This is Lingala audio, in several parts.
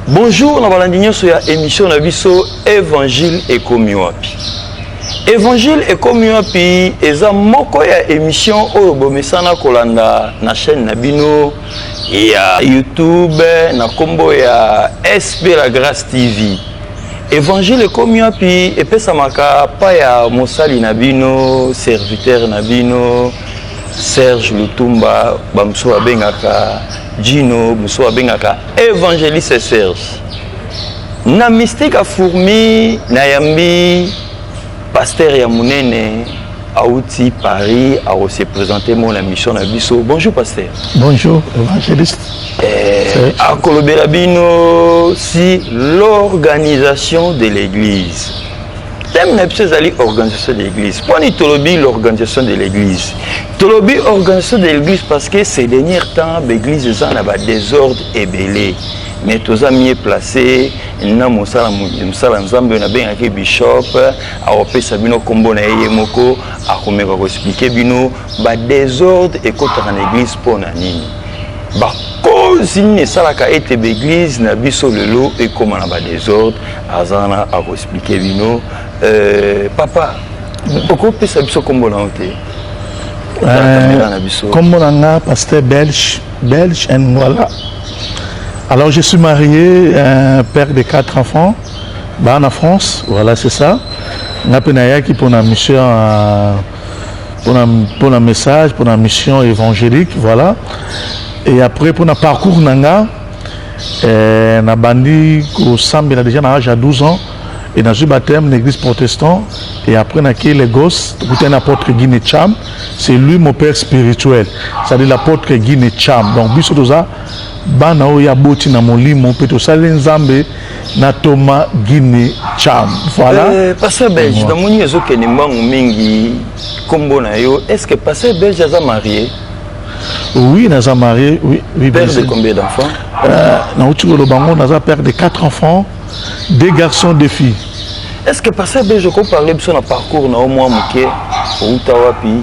Bonjour na balandi nyonso ya émission na biso Évangile ekomi wapi. Évangile ekomi wapi eza moko ya émission oyo bomesana kolanda na chaîne na bino ya YouTube na kombo ya SP La Grâce TV. Évangile ekomi wapi epesamaka pa ya mosali na bino, serviteur na bino Serge Lutumba, bamosusu babengaka Gino, mosusu babengaka Évangéliste Serge. Na Mystique a Fourmi nayambi pasteur ya monene auti Paris akose présenter mo na mission na biso. Bonjour pasteur. Bonjour évangéliste. Akolobela bino si l'organisation de l'église. Thème na biso ezali organisation de l'église. Mponi tolobi l'organisation de l'église? Tolobi organisation de l'église parce que ces derniers temps baéglise eza na badésordre ebele, mais toza mieux placé na mosala mosala Nzambe oyo nabengaki bishop. Akopesa bino nkombo na ye, ye moko akomeka koexpliquer bino badésordre ekɔtaka na église mpo na nini, bacauses nini esalaka ete baéglise na biso lelo ekóma na badésordre. Aza wana, akoexpliquer bino. Papa, okopesa biso nkombo na yo te? Caméra na biso. Kombo na nga pasteur Belge, Belge Ngwala. Alors je suis marié, un père de quatre enfants, bah, en France, voilà, c'est ça. Nga pe nayaki pour la mission, pour la message, pour la mission évangélique, voilà. Et après pour le parcours na nga, nabandi kosambela déjà na âge à 12 ans et dans un baptême l'église protestante. Et après nake Lagos, tokuti un apôtre Guy Cham, c'est lui mon père spirituel, c'est-à-dire l'apôtre Guy Cham. Donc biso toza bana oyo aboti na molimo mpe tosali Nzambe na Thomas Guy Cham, voilà. Pasteur Belge, namoni ezokende mbangu mingi. Nkombo na yo, est ce que pasteur Belge aza marié? Oui, naza marié, oui. Père de combien d'enfants? Nauti koloba ngo, naza père de quatre enfants, deux garçons, deux filles. Est ce que pasteur Belge okoparler biso na parcours na yo mwa moke? Outa wapi?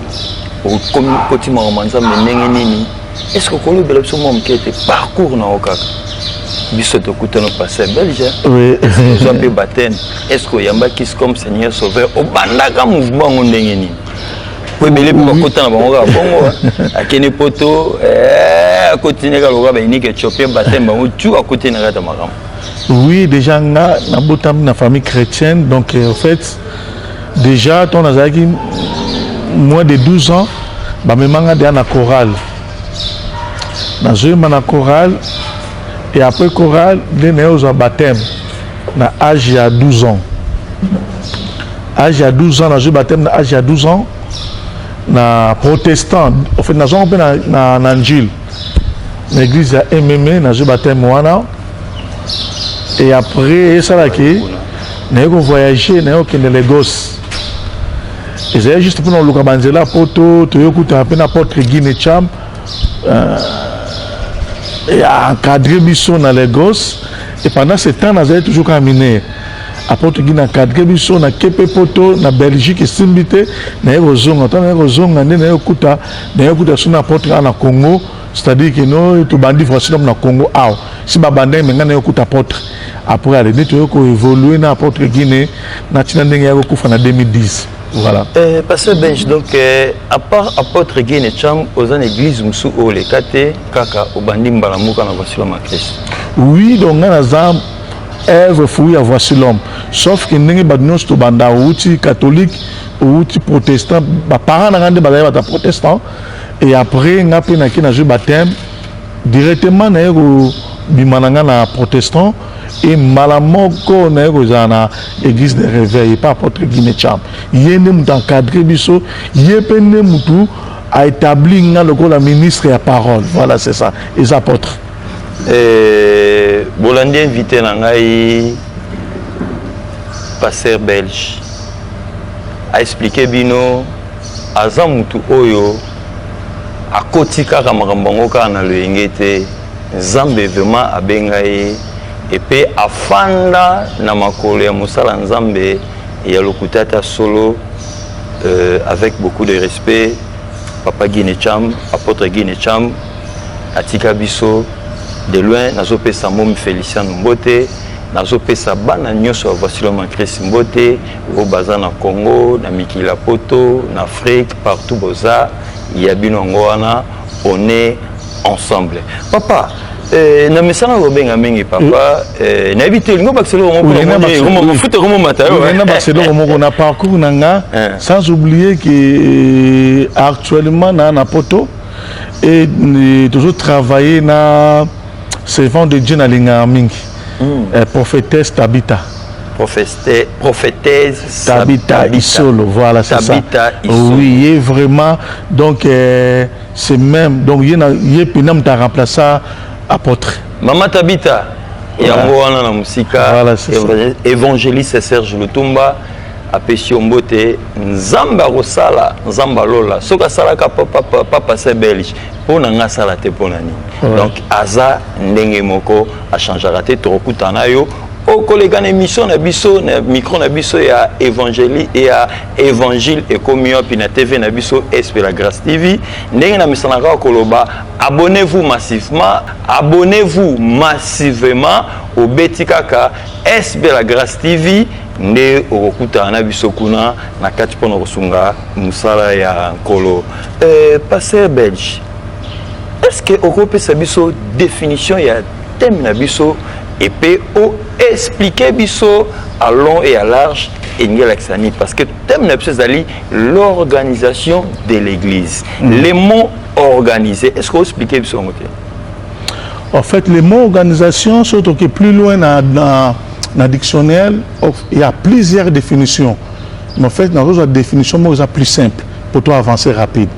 Okoti makambo ya Nzambe ndenge nini? Est ce que okolobela biso mwa moke ete parcours na yo kaka? Biso tokutana, pasteur Belge. Oui. Ozwa mpe baptême? Est ce que oyambaki comme Seigneur Sauveur? Obandaka mouvement yango ndenge nini? Po ebele mpe bakota na bango kaka bongo, akende poto, akotini kaka lokola bainike éthiopien, baptême bango tu akotini na kati ya makambo. Oui, déjà nga nabotami na famille chrétienne. Donc en fait déjà ntango nazalaki moins de 12 ans, bamemanga deya na chorale, nazoyemba na chorale. Et après chorale nde naye ozwa baptême na âge ya 12 ans. Âge ya 12 ans, nazwi baptême na âge ya 12 ans na protestant. En fait nazwango mpe na Njile, na église ya Mmm, nazwi baptême wana. Et après esalaki naye kovoyage, naye kokende Lagos. Ezali juste mpona koluka banzela po toye kutana mpe na apôtre Guy Cham, encadré biso na Lagos. Et pendant ce temps nazali toujours kaka mineur. Apôtre Guy encadré biso, nake mpe poto na Belgique, esimbi te, naye kozonga. Ntango naye kozonga nde naye kokuta so na apôtre awa na Congo, c'est-à-dire que no tobandi Voici l'homme na Congo awa si babandaki, me ngai naye kokuta apôtre. Après ale nde toye koévolue na apôtre Guy na ntina ndenge ya kokufa na 2010, voilà. Pasteur Belge, donc à part apôtre Guy Cham, oza na église mosusu oyo oleka te, kaka obandi mbala moko na Voici l'homme ya Christ? Oui, donc ngai naza œuvre fruit ya Voici l'homme, sauf que ndenge bato nyonso tobanda, outi catholique, outi protestant, baparent na ngai nde bazali bato ya protestant. Et après nga mpe nake nazwi baptême directement, naye kobima na ngai na protestant e mbala moko naye kozala na église de réveil epa apôtre Guy Cham. Ye nde moto encadré biso, ye mpe nde motu aétabli nga lokola ministre ya parole, voilà, c'est ça, eza apôtre. Bolandi invité na ngai pasteur Belge aexpliquer bino, aza mutu oyo akoti kaka makambo yango kaka na loyenge te. Nzambe vraiment abenga ye epe afanda na makolo ya mosala Nzambe ya lokuta ata solo. Avec beaucoup de respect, papa Guy Cham, apôtre Guy Cham atika biso. De loin, nazopesa momi Feliciano mbote, nazopesa bana nyonso ya Voici l'homme en Christ mbote, oyo baza na Congo, na mikili ya Poto, na Afrique, partout boza ya bino yango wana, on est ensemble. Papa, na mesana kobenga mingi papa, nayebi te, olingi obakisa eloko moko? Mafuta ekomomata yo. Nabakisa eloko moko na parcours na nga, sans oublier que actuellement na Poto et toujours travailler na servant de Dieu nalingaka mingi, prophétesse Tabita. Prophétesse Tabita Isolo, voilà, c'est ça. Tabita Isolo. Oui, il est vraiment, donc c'est même, donc il est pena t'a remplacé apôtre. Mama Tabita, yango wana na mosika. Voilà, c'est ça. Évangéliste Serge Lutumba apesi yo mbote. Nzambe akosala, Nzambe alola. Soki asalaka papa se belge, mpo na nga asala te mpo na nini? Donc aza ndenge moko, achangeaka te. Tokokutana na yo, okoleka na émission na biso, na micro na biso ya évangéli ya Évangile ekomi wapi, na TV na biso SP la Grâce TV. Ndenge na misanaka koloba, abonnez-vous massivement, abonnez-vous massivement. Obeti kaka SP la Grâce TV nde okokutana na biso kuna na kati mpona kosunga mosala ya Nkolo. Pasteur Belge, est ce que okopesa biso définition ya thème na biso et oexpliquer biso à long et à large elingi elakisa nini? Parce que thème na biso ezali l'organisation de l'église. Les mots organisé, est ce que oexpliquer biso yango te? En fait, le mot organisation, surtout que plus loin dans le dictionnaire, il y a plusieurs définitions. Mais en fait, dans la définition, moi, c'est plus simple pour toi avancer rapide.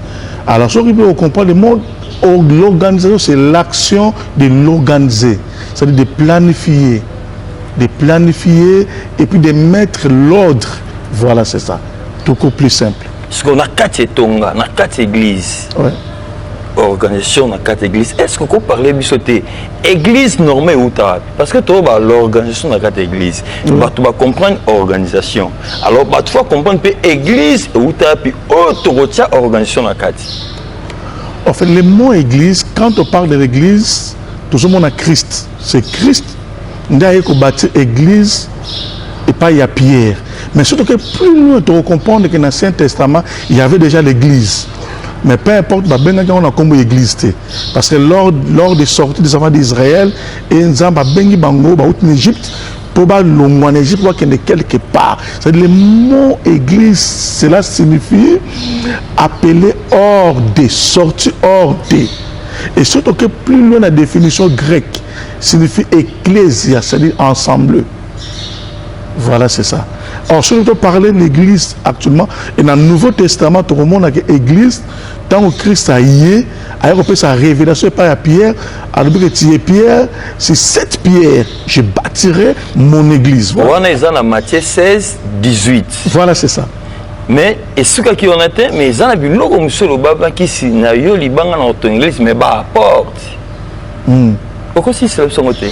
Alors, ce qui peut comprendre le mot l'organisation, c'est l'action de l'organiser, c'est-à-dire de planifier et puis de mettre l'ordre. Voilà, c'est ça. Tout plus simple. Parce qu'on a quatre etonga, na quatre églises. Organisation na quatre églises. Est-ce que vous parlez biso te église normale euta? Parce que toi, l'organisation na quatre églises. Bah, tu vas comprendre organisation. Alors, bah, tu vas comprendre que église euta puis autre organisation na quatre. En fait, le mot église, quand on parle de l'église, tout le monde a Christ. C'est Christ qui a bâti église et pas il y a Pierre. Mais surtout que plus loin, tu comprends que dans l'Ancien Testament, il y avait déjà l'église. Mais peu importe, bah, ben, on a comme église. Parce que lors des sorties des enfants d'Israël, et Nzambe abengi bango, bah, en Égypte, pour balongwa en Égypte, pour quelque part. C'est-à-dire, le mot église, cela signifie appeler hors des, sorti hors des. Et surtout que plus loin, la définition grecque signifie ecclésia, c'est-à-dire ensemble. Voilà, c'est ça. Or, si on peut parler de l'église actuellement, et dans le Nouveau Testament, tout le monde a l'église, tant que Christ a y a fait sa révélation par à Pierre, alors que tu es Pierre, c'est cette pierre, je bâtirai mon église. Voilà. Wana eza na Matthieu 16, 18. Voilà, c'est ça. Mais esukaki wana te, mais eza na biloko mosusu olobaki na yo libanga na kotonga église, mais baporte okosisela biso yango te?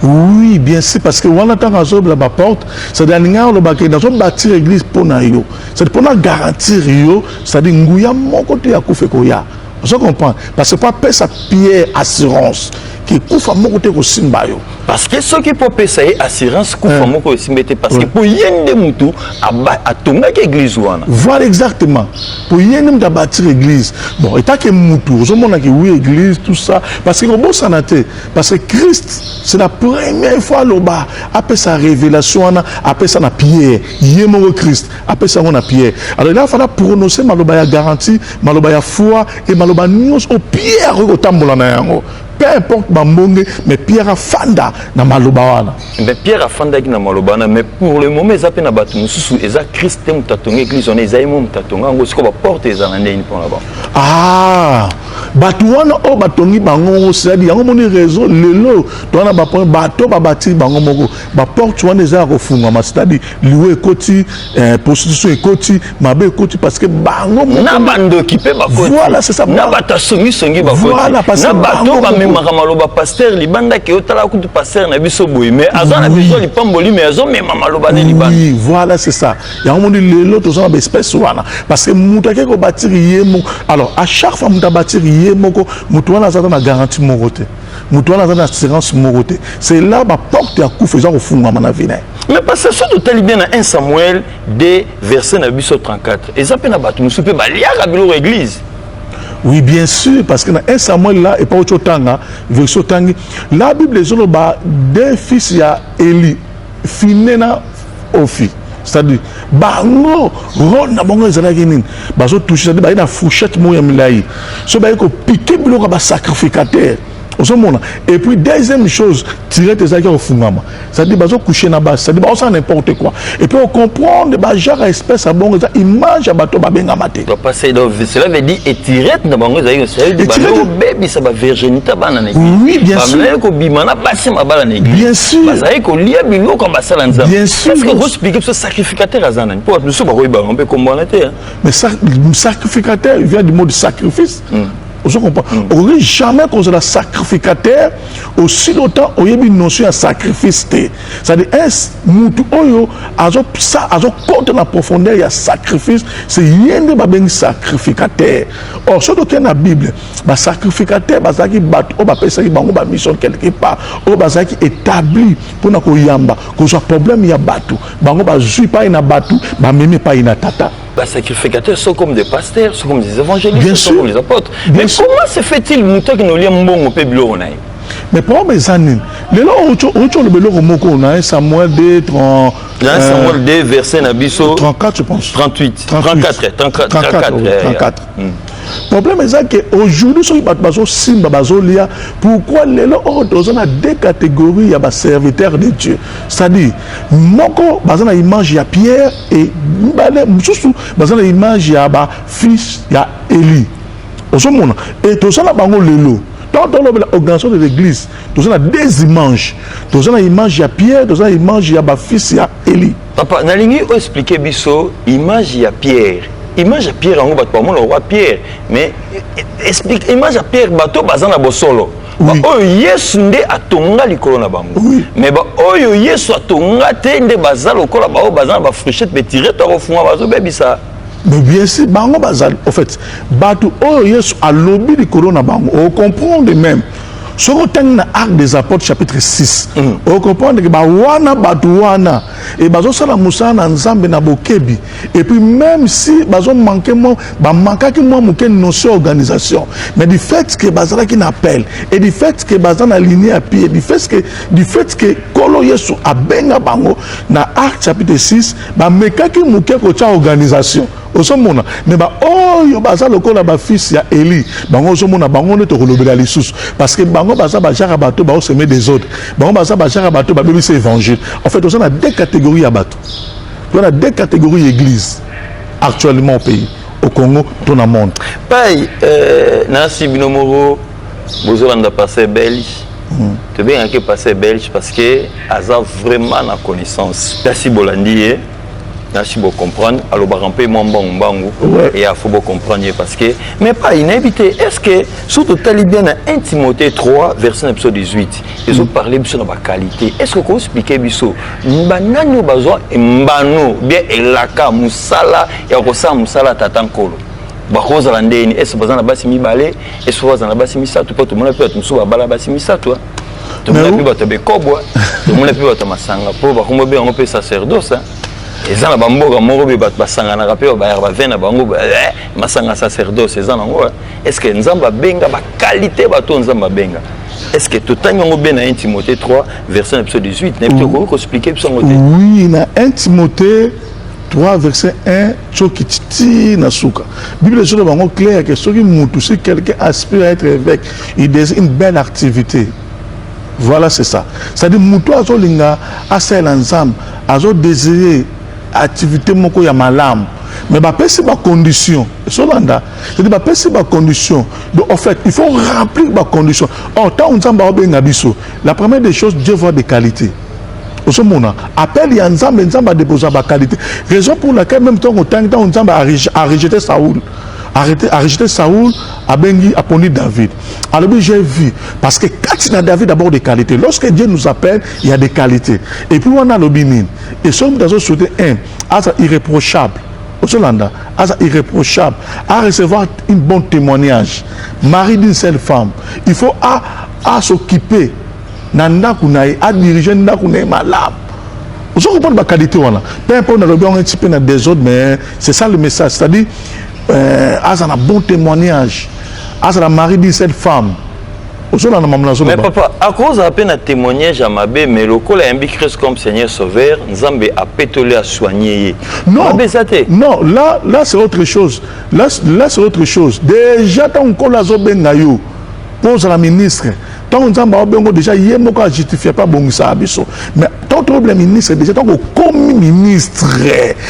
Oui, bien sûr, parce que wana ntango azobela baporte, c'est-à-dire alinga olobaki nazobâtir église mpo na yo, c'est-à-dire mpona garantir yo, c'est-à-dire nguya moko te ya kufa ekoya. Ozo comprendre? Parce que po apesa Pierre assurance ke kufa moko te kosimba yo. Parce que soki mpo opesa ye assurance kufa moko esimba te, parce que mpo ye nde mutu atongaki église wana. Voilà, exactement, po ye nde mutu abâtir église. Bon, etake mutu ozomonaki, oui, église, tout ça, parce que kobosana te, parce que Christ, c'est la première fois aloba, apesa révélation wana, apesa na Pierre. Ye moko Christ apesa yango na Pierre. Alors il a fallu prononcer maloba ya garantie, maloba ya foi et maloba nyonso oyo Pierre akoki kotambola na yango, peu importe bambonge, mais Pierre afanda na maloba wana. Mais Pierre afandaki na maloba wana, mais pour le moment eza mpe na bato mosusu, eza Christ te moto atonga église wana, eza ye mo moto atonga yango. Sikoyo baporte eza na ndeni mpona bango? Ah, bato wana oyo batongi bango, c'est-à-dire yango moni réseau lelo to wana, bato babâtir bango moko, baporte wana eza ya kofungwama, c'est-à-dire liwa ekoti, prostitution ekoti, mabe ekoti, parce que bango na bandoki mpe bakoti. Voilà, c'est ça. Na bato asongisongi bakoti. Voilà, parce que na bato bango bamemaka maloba pasteur libanda ke otala kutu pasteur na biso boye, mais aza na besoin lipamboli, mais azomema maloba ne libanda. Oui, voilà, c'est ça. Yango moni lelo toza na baespèce wana, parce que moto ake kobâtir ye moko. Alors à chaque fois moto abâtir ye Ye moko moto wana aza na garantie moko te, moto wana aza na assurance moko te. C'est là baporte ya kufa eza kofungwama na vie na ye. Mais parce que soki totali bien na 1 Samuel 2 verset na biso 34, eza mpe na bato mosusu mpe baliaka biloko église. Oui, bien sûr, parce que na 1 Samuel là, epa oti otanga verset otangi la Bible ezoloba deux fils ya Eli, Phinées na Hophni. C'est-à-dire bango, rôle na bango ezalaki nini? Bazotouche, c'est-à-dire baye na fourchette moko ya milai, so baye kopiquer biloko ya basacrificateur, ozomona. Et puis deuxième chose, tirette ezalaki ya kofungama, c'est-à-dire bazocoucher na basi, c'est-à-dire bazosala n'importe quoi. Et puis ocomprendre bagenre ya espèce ya bongo eza image ya bato babengama te. Papa, donc cela veut dire etirette na bango ezalaki, cela veut dire bazobebisa bavirginité bana na église. Oui, bien sûr. Bazalaki kobima na basi mabala na église. Bien sûr. Bazalaki kolia biloko ya basala Nzambe. Bien sûr. Est-ce que oexpliquer biso sacrificateur aza nani? Mpo bato mosusu bakoyeba bango mpe kombo wana te, hein. Mais sacrificateur vient du mot de sacrifice. Ozo comprendre, okoki jamais kozala sacrificateur aussi longtemps oyebi notion ya sacrifice te. C'est-à-dire un mutu oyo azokota na profondeur ya sacrifice, c'est ye nde babengi sacrificateur. Or soki tokei na Bible, basacrificateur bazalaki bato oyo bapesaki bango bamission quelque part, oyo bazalaki établi mpona koyamba, kozwa problème ya bato. Bango bazwi epai na bato, bamemi epai na tata. Bah, sacrificateurs sont comme des pasteurs, sont comme des évangélistes, Bien sont sûr. comme les apôtres. Bien Mais sûr. comment se fait-il moto qui nolia mbongo pe biloko na ye? Mais problème eza nini? Lelo outi oloba eloko moko na 1 Samuel 2 30, Dans Samuel 2 verset na biso 34, je pense. 38. 38. 34, 34. 34, oui, 34. 34. Problème eza ke aujourd'hui soki bato bazosimba, bazolia. Pourquoi lelo oyo toza na deux catégories ya baserviteur de Dieu? C'est-à-dire moko baza na image ya Pierre et mibale mosusu baza na image ya bafils ya Eli. Ozomona, e toza na bango lelo. Tant tolobela organisation de l'église, toza na deux images: toza na image ya Pierre, toza na image ya bafils ya Eli. Papa, nalingi oexpliquer biso image ya Pierre. Image ya Pierre yango, bato bamona roi Pierre, mais explique image ya Pierre. Bato baza na bosolo, baoyo Yesu nde atonga likolo na bango, mais baoyo Yesu atonga te nde baza lokola baoyo baza na bafourchette, betirette akofunga, bazobebisa. Mais bien sûr, bango bazali au fait bato oyo Yesu alobi likolo na bango. Ocomprendre, même soki otangi na Acte des Apôtres chapitre 6, ocomprendre ke bawana, bato wana e bazosala mosala na Nzambe na bokebi. Et puis même si bazomanquer mwa, bamankaki mwa moke notion organisation, mais du fait que bazalaki na appel et du fait que baza na ligne ya Pierre, du fait que Nkolo Yesu abenga bango na Acte chapitre 6, bamekaki moke kotia organisation, ozomona. Mais baoyo baza lokola bafils ya Eli, bango ozomona, bango nde tokolobela lisusu, parce que bango baza bagenre bato baosemer désordre, bango baza bagenre bato babebisa évangile. En fait, toza na deux catégories ya bato, toza na deux catégories église actuellement au pays, au Congo to na monde. Pai nasi bino moko bozolanda pasteur belge. Tobengaki pasteur belge parce que aza vraiment na connaissance. Kasi bolandi ye, nasi bocomprendre, alobaka mpe mwa mbangu mbangu. E afo bocomprendre ye parce que, mais pai, nayebi te, est ce que soki totali bien na 1 Timothée 3 verset na biso 18, ezoparler biso na baqualité, est ce que koexpliquer biso banani oyo bazwa mbano bien elaka mosala ya kosala mosala tata nkolo? Bakozala ndeni? Ese baza na basi mibale? Ese bazala na basi misato? Mpo tomona mpe bato mosusu babala basi misato, tomona mpe bato ya bekobwa, tomona mpe bato ya masanga, mpo bakombo be yango mpe sacerdoce. Eza na bamboka moko mpe bato basanganaka mpe bayaka bavin na bango, masanga sacerdoce eza nango. Est ce que Nzambe abenga baqualité bato oyo Nzambe abenga? Est ce que totangi yango bien na 1 Timothée 3 verset na biso 18? Nayebi te, okoki koexpliquer biso yango te? Oui, na 1 Timothée 3 verset 1 soki ti na suka, Bible ezoloba bango clair que soki mutu, si quelqu'un aspire à être évêque, il désire une belle activité. Voilà, c'est ça. C'est-à-dire mutu azolinga asalela Nzambe, azodésire activité moko ya malamu, mais bapesi bacondition ezolanda, c'est-à-dire bapesi bacondition. Donc en fait, il faut remplir bacondition. Or ntango Nzambe aobenga biso, la première des choses, Dieu voit des qualités. Ozomona appel ya Nzambe, Nzambe adéposa baqualité, raison pour laquelle même ntango otangi, ntango Nzambe arejeté Saoul, arrêté, a rejeté Saoul, abengi, aponi David. Alobi j'ai vu parce que kati na David d'abord des qualités. Lorsque Dieu nous appelle, il y a des qualités. Et puis wana alobi nini? Et soki moto azosouhaiter un aza irréprochable. Ozolanda, aza irréprochable, à recevoir un bon témoignage, mari d'une seule femme. Il faut à s'occuper na ndako na ye, adirige ndako na ye malamu. Ozo comprendre baqualité wana? Peu importe, nalobi yango nti mpe na désordre, mais c'est ça le message, c'est-à-dire aza na bon témoignage, aza na mari d'une seule femme. Ozolanda mamu? Mais nazoloba. Papa, akozala mpe na témoignage ya mabe, mais lokola ayambi Christ comme Seigneur Sauveur, Nzambe apetoli, asoigne ye. Non. Mabe eza te. Non, là, là c'est autre chose. Là, là c'est autre chose. Déjà, ntango Nkolo azobenga yo mpo ozala ministre, ntango Nzambe aobengo déjà, ye moko ajustifie mpe abongisaka biso. Mais ntango tolobela ministre, déjà ntango okomi ministre,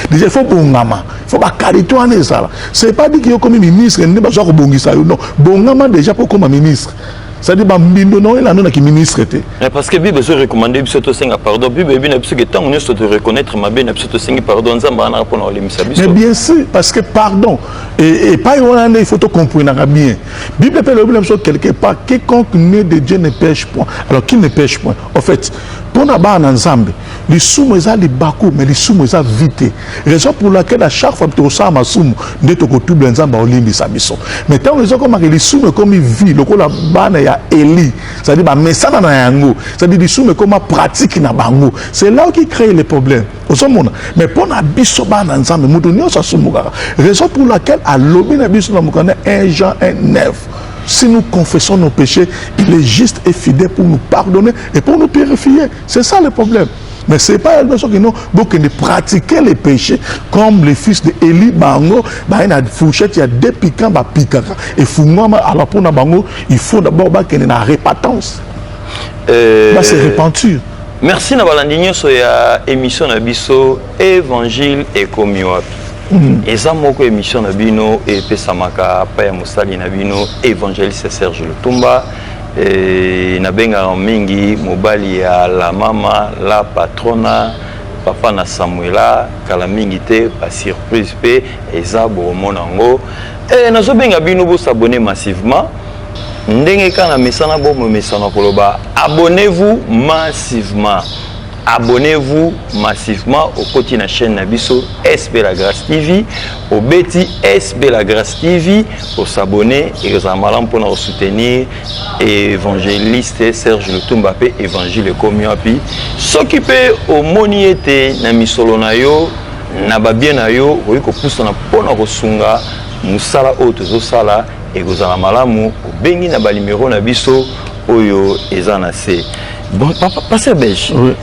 déjà il faut bongama, il faut baqualité wana ezala. C'est pas dit que yo okomi ministre nde bazwa kobongisa yo. Non, bongama déjà mpo okoma ministre, c'est-à-dire bambindo na oyo elandonaki ministre te. Mais parce que Bible ezorecommande biso tosenga pardon. Bible ebi na biso ke ntango nyonso toreconnaître mabe na biso, tosengi pardon, Nzambe anaka mpona kolemisa biso. Mais bien sûr, parce que pardon, et pas wana nde il faut comprendre bien. Bible mpe elobi na biso quelque part: quiconque né de Dieu ne pêche point. Alors, qui ne pêche point? En fait, mpona bana na Nzambe, lisumu eza libaku, mais lisumu eza vie te. Raison pour laquelle à chaque fois tokosala masumu nde tokotubela, Nzambe aolimbisa biso. Mais ntango ezokomaka lisumu ekomi vie, lokola bana ya Eli, c'est-à-dire bamesana na yango, c'est-à-dire lisumu ekoma pratique na bango, c'est là qui crée les problèmes. Ozomona? Mais mpo na biso bana Nzambe, moto nyonso asumukaka. Raison pour laquelle alobi na biso na mokanda 1 Jean 1 9: si nous confessons nos péchés, il est juste et fidèle pour nous pardonner et pour nous purifier. C'est ça le problème. Mais c'est pas elle qui non, beaucoup de pratiquer les péchés comme les fils de Éli. Bango ba na fourchette, il y a deux piquants, ba pikaka et fungama. Alors pour na bango, il faut d'abord ba qu'il na repentance. Ba se repentir. Merci na balandi nyonso ya émission na biso Évangile ekomi wapi. Eza moko émission na bino epesamaka pa ya mosali na bino, évangéliste Serge Lutumba. Nabengaka mingi mobali ya la mama la patrona, papa na Samuela. Kala mingi te, basurprise mpe eza, bokomona yango. Nazobenga bino bosabonner massivement, ndenge kaka na mesana bomomesana koloba: abonnez-vous massivement, abonnez-vous massivement. Okoti na chaîne na biso SB La Grâce TV, obeti SB La Grâce TV, osabonner, ekozala malamu mpona kosoutenir évangéliste Serge Lutumba mpe Évangile ekomi wapi. Soki mpe omoni ete na misolo na yo, na babien na yo, okoki kopusana mpona kosunga mosala oyo tozosala, ekozala malamu obengi na banimero na biso oyo eza na se. Bon, papa pasteur Belge, Oui.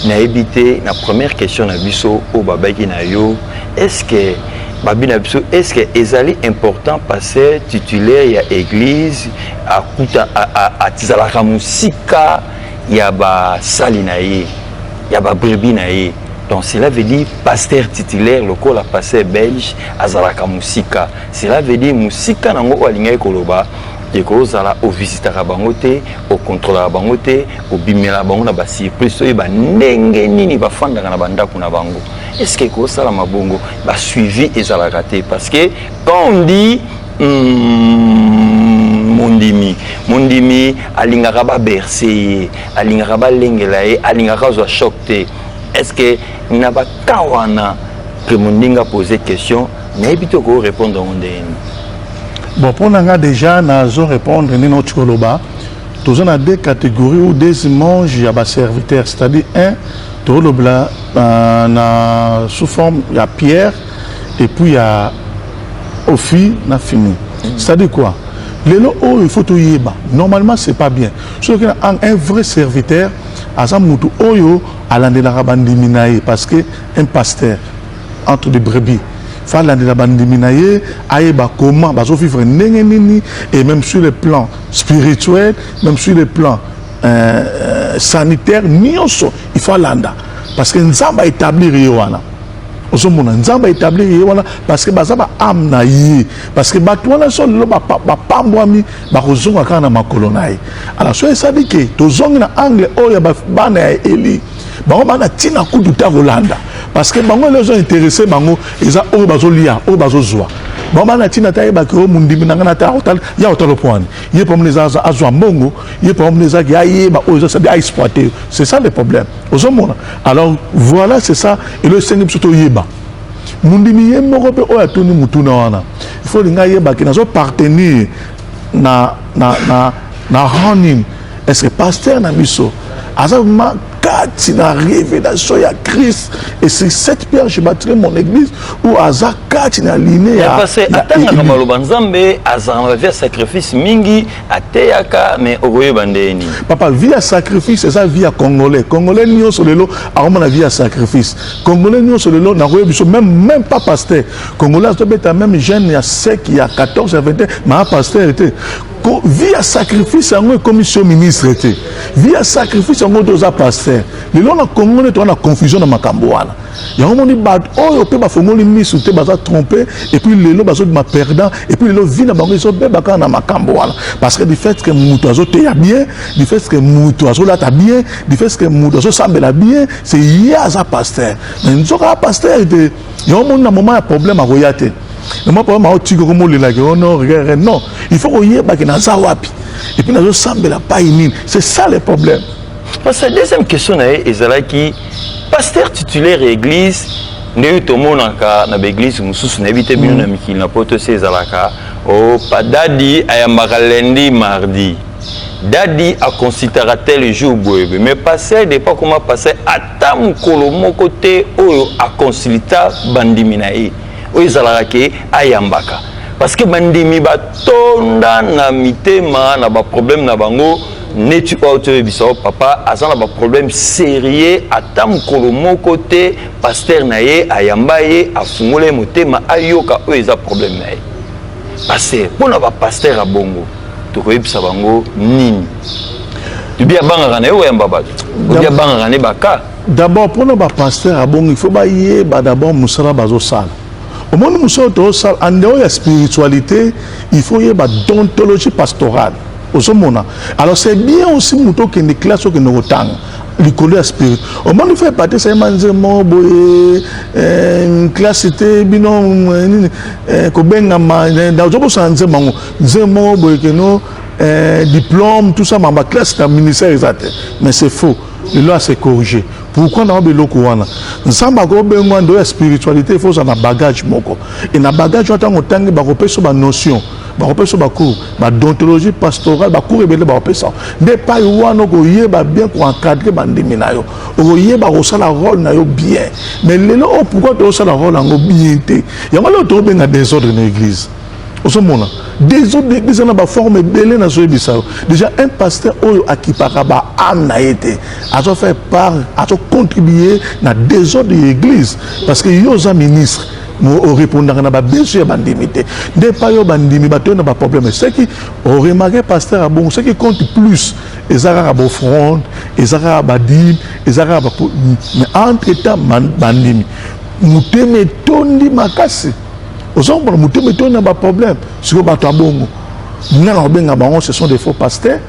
Nayebi te, na première question na biso oyo babaki na yo, est ce que babi na biso, est ce que ezali important pasteur titulaire ya église akuta atizalaka mosika ya basali na ye, ya babrebis na ye? Donc cela veut dire pasteur titulaire lokola pasteur Belge azalaka mosika, cela veut dire mosika nango oyo alingaki koloba, ekozala ovisitaka bango te, okontrolaka bango te, obimela bango na basurprise, toyeba ndenge nini bafandaka na bandako na bango. Est ce que ekosalama bongo? Basuivi ezalaka te? Parce que quand on dit mondimi, mondimi alingaka babercer ye, alingaka balengela ye, alingaka azwa choc te. Est ce que na baka wana ke mondinga pose question, nayebi te okorépondre yango ndenge nini? Bon, mpo na nga déjà nazo répondre ndenge nauti koloba. Toza na deux catégories ou deux images ya baserviteur, c'est-à-dire un tolobela na sous forme ya Pierre et puis ya Hophni na Phinées. C'est-à-dire quoi? Lelo oyo il faut toyeba, normalement c'est pas bien soki un vrai serviteur aza motu oyo alandelaka bandimi na ye, parce que un pasteur entre des brebis faut alandela bandimi na ye, ayeba comment bazovivre, ndenge nini, et même sur le plan spirituel, même sur le plan sanitaire, nyonso il faut alanda, parce que Nzambe aétablir ye wana. Ozomona, Nzambe aétablir ye wana parce que baza baâme na ye, parce que bato wana so lelo bapambwami, bakozonga kaka na makolo na ye. Alors so esali ke tozongi na angle oyo ya bana ya Eli, bango bana ntina kutu te kolanda, parce que bango elo ezo intéresser bango eza oyo bazolia, oyo bazozwa. Bango bana ntina te ayebaki oyo mondimi na ngai na te ya otala po wani ye problème eza azwa mbongo ye, problème ezaki ayeba oyo eza aexploiter. C'est ça le problème. Ozomona? Alors voilà, c'est ça. Elo esengi biso toyeba. Mondimi ye moko mpe oyo atuni motuna wana, il faut linga ayebaki nazoappartenir na rang nini. Est ce que pasteur na biso aza vraiment kati na révélation ya Christ et sur cette pierre je bâtirai mon église, ou aza kati na ligne ya Parce atangaka maloba Nzambe, azalaka na bavie ya sacrifice mingi, ateyaka, mais okoyeba ndenge nini? Papa, vie ya sacrifice eza vie ya Congolais. Congolais nyonso lelo akomona vie ya sacrifice. Congolais nyonso lelo, nakoyebi biso, même pas pasteur congolais azobeta même jeune ya sec ya 14, ya 21, maa pasteur te. Vie ya sacrifice yango ekomi so ministre te. Vie ya sacrifice yango te oza pasteur. Lelo na Congo nde toza na confusion na makambo wana. Yango moni bato oyo mpe bafongoli misu te, baza trompé, et puis lelo bazobima perdant, et puis lelo vie na bango ezobeba kaka na makambo wana, parce que du fait que moto azoteya bien, du fait que moto azolata bien, du fait que moto azosambela bien, c'est ye aza pasteur, mais nzoka pasteur te. Yango moni na moment ya problème akoya te. Na moment problème aotika komolelaki ono non, non, il faut koyebaki naza wapi et puis nazosambela pai nini. C'est ça le problème. Parce que deuxième question na ye ezalaki pasteur titulaire ya église. Ndenge tomonaka na baeglise mosusu, nayebi te bino na mikili na poto se ezalaka o padadi ayambaka lundi, mardi, dadi aconsultaka tel jour boyebe, mais pasteur depa koma pasteur, ata mokolo moko te oyo aconsulta bandimi na ye oyo ezalaka ke ayambaka, parce que bandimi batonda na mitema na baproblème na bango. Neti oyo toyebisa o papa aza na baproblème sérieux, ata mokolo moko te pasteur na ye ayamba ye, afungola ye motema, ayoka oyo eza problème na ye. Pasteur, mpona bapasteur ya bongo tokoyebisa bango nini? Tobi abangaka na ye koyamba bato, obi abangaka ne baka. D'abord, mpona bapasteur ya bongo, il faut bayeba d'abord mosala bazosala. Omoni, mosala tozosala en dehors ya spiritualité, il faut yeba déontologie pastorale. Ozomona, alors c'est bien aussi moto okende classe, okende kotanga likolo ya spirit. Omoni, frère Patrice ayema nzembo boye, classe te bino nini kobengama, ozobosana nzembo yango, nzembo moko boye keno diplôme, tout ça, mamba classe na ministère eza te. Mais c'est faux, lelo ase corriger. Pourquoi na biloko wana? Nzambe akobengwa ndo ya spiritualité, il faut ozala na bagage moko, e na bagage wana, ntango otangi, bakopesa banotion, bakopesa bacours badéontologie pastorale, bacours ebele bakopesa. Nde epai wana okoyeba bien koencadrer bandimi na yo, okoyeba kosala rôle na yo bien. Mais lelo oyo, pourquoi tozosala rôle yango bien te? Yango lelo tokobenga désordre na église. Ozomona désordre église na baforme ebele. Nazoyebisa yo déjà, un pasteur oyo akipaka baâme na ye te, azofaire part, azocontribue na désordre ya église, parce que yo oza ministre, orépondaka na babesoin ya bandimi te. Nde epai oyo bandimi bato oyo na baproblème, soki oremarquer pasteur abongo, ce qui compte plus eza kaka baoffrande, eza kaka badîme, eza kaka. Mais entre temps bandimi motema etondi makasi. Ozomona motema etondi na baproblème. Sikoyo bato ya bongo, nga na kobenga bango, ce sont des faux pasteurs.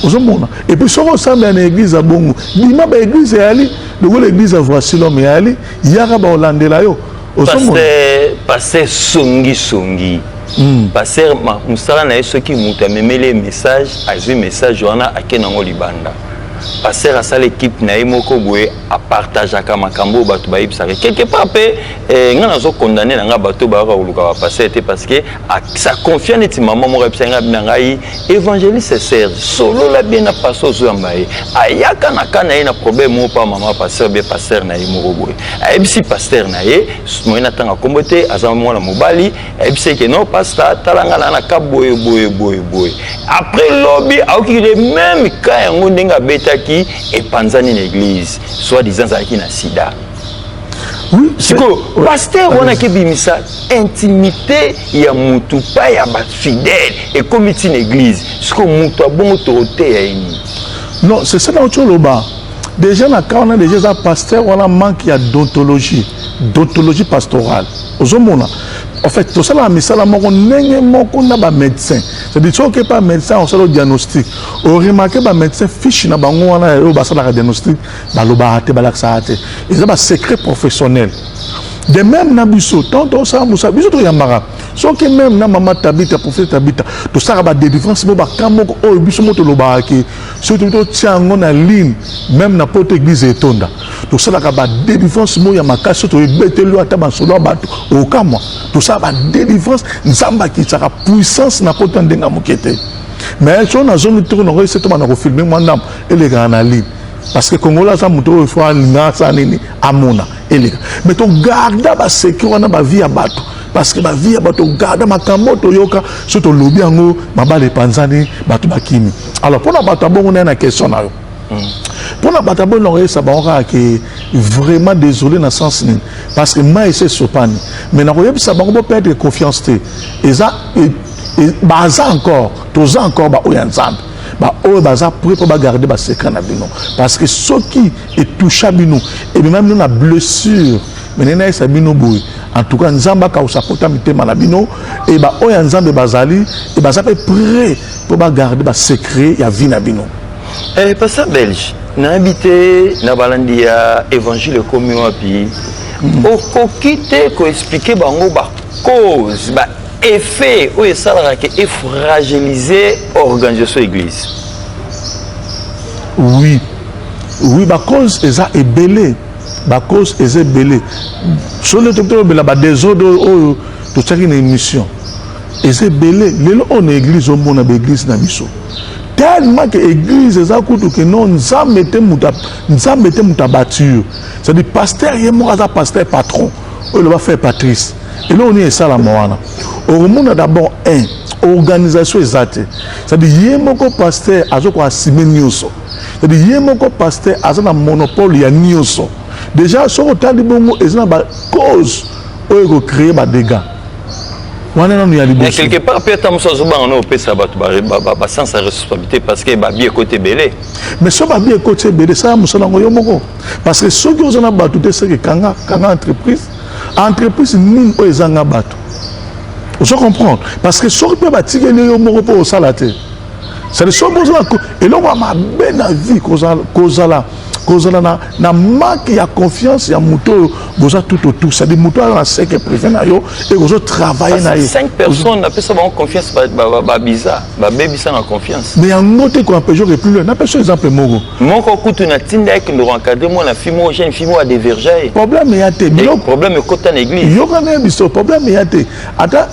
Ozomona, et puis soki osambela na église ya bongo, bima. Baéglise eyali lokola église ya Voici l'homme eyali, yaka baolandela yo. Pasteur songi songi, pasteur mosala na ye, soki moto amemeli ye message, azwi message wana, ake nango libanda. Pasteur asala équipe na ye moko boye, apartageaka makambo oyo bato bayebisaka quelque part. Mpe ngai nazocondamner na ngai bato bayaka koluka bapasteur te, parce que sa confia neti mama moko ayebisa ngai na ngai: "Évangéliste Serge, solola bien na pasteur." Ozoyamba ye, ayaka na ka na ye na problème moko pa mama pasteur, bien pasteur na ye moko boye ayebisi pasteur na ye moye na ntanga nkombo te, aza mwana mobali. Ayebisi eke: "Non pasteur, tala ngai na ka boye boye boye boye." Après lobi aoki le même ka yango ndenge abetaki epanzani na église, soit disant azalaki na sida. Sikoyo pasteur wana akebimisa intimité ya mutu pa ya bafidèle, ekomi ntina église. Sikoyo mutu abongo tokoteya ye nini? Non, c'est ça nauti oloba déjà. Na cas wana déjà eza pasteur wana manque ya déontologie, déontologie pastorale. Ozomona, en fait tosalaka misala moko ndenge moko na bamédecin, c'est-à-dire soki okepa médecin osala diagnostic, oremarquer bamédecin, fiche na bango wana oyo basalaka diagnostic, balobaka te, balakisaka te, eza basecret professionnel. De même na biso, tant tosala mosala, biso toyambaka soki même na mama Tabita, prophète Tabita, tosalaka badélivrance mo baka moko oyo biso mo tolobaka ke soki tobi totia yango na ligne, même na poto église etonda. Tosalaka badélivrance moko ya makasi, so toyebeteli ata masolo ya bato okamwa. Tosala badélivrance, Nzambe akitisaka puissance na poto ya ndenge ya moke te. Mais so nazongi toko nango ese tobanda kofilmer mwa ndambo, elekaka na ligne, parce que Congolais aza moto oyo fo alinga asala nini, amona eleka. Mais togarder basecret wana, bavie ya bato, parce que bavie ya bato, garder makambo toyoka, so tolobi yango, mabala epanzani, bato bakimi. Alors mpona bato abongo na ye na question na yo, mpona bato abongo na koyesa bango kaka ke vraiment désolé. Na sens nini? Parce que mai ese esopani. Mais nakoyebisa bango boperdre confiance te. Eza baza encore, toza encore baoyo ya Nzambe, baoyo baza prêt mpo bagarder basecret na bino, parce que soki etoucha bino, emema bino na blessure. Mais ndenge nayesa bino boye, en tout cas Nzambe akausa pota mitema na bino. E baoyo ya Nzambe bazali e baza mpe prêt mpo bagarder basecret ya vie na bino. Pasteur Belge, nayebi te na balandi ya Évangile Ekomi Wapi, okoki te koexpliquer bango bacause, baeffet oyo esalaka ke efragiliser organisation église? Oui, bacause eza ebele, bacause eza ebele. Soki toki tolobela badésordre oyo totiaki na émission, eza ebele. Lelo oyo na église, omona baéglise na biso, tellement que église eza kutu ke non, Nzambe te, moto Nzambe te, moto abature. C'est-à-dire pasteur ye moko aza pasteur patron. Oyo eloba frère Patrice, eloko nini esalama wana? Okomona d'abord un, organisation eza te. C'est-à-dire ye moko pasteur aza koassumer nyonso, c'est-à-dire ye moko pasteur aza na monopole ya nyonso. Déjà soki otali bongo, eza na bacause oyo ekocréer badégâts wana nanu ya liboso. Quelque part mpe ata mosu azobanga na opesa bato basens ya responsabilité, parce que babi ekoti ebele. Mais so babi ekoti ebele, sala mosala yango yo moko, parce que soki oza na bato te, seke kanga kanga entreprise. Entreprise nini oyo ezanga bato? Ozo comprendre? Parce que soki mpe batikeli yo moko mpo osala te, c'est-à-dire soki ozala eloko ya mabe na vie, kozala na manque ya confiance ya moto oyo boza tout autour, c'est-à-dire moto aza na cercle privé na yo e kozotravailler na ye. Cinq personnes napesa bango confiance, babisa, babebisa na confiance. Mais yango te koempêcher oke plus loin. Napesa exemple moko. Moko kutu natinda ekende koencadrer mwana fille moko, jeune fille moko, adévierger ye. Problème eya te. Biloko problème ekota na église. Yoka na ye biso, problème eya te. Ata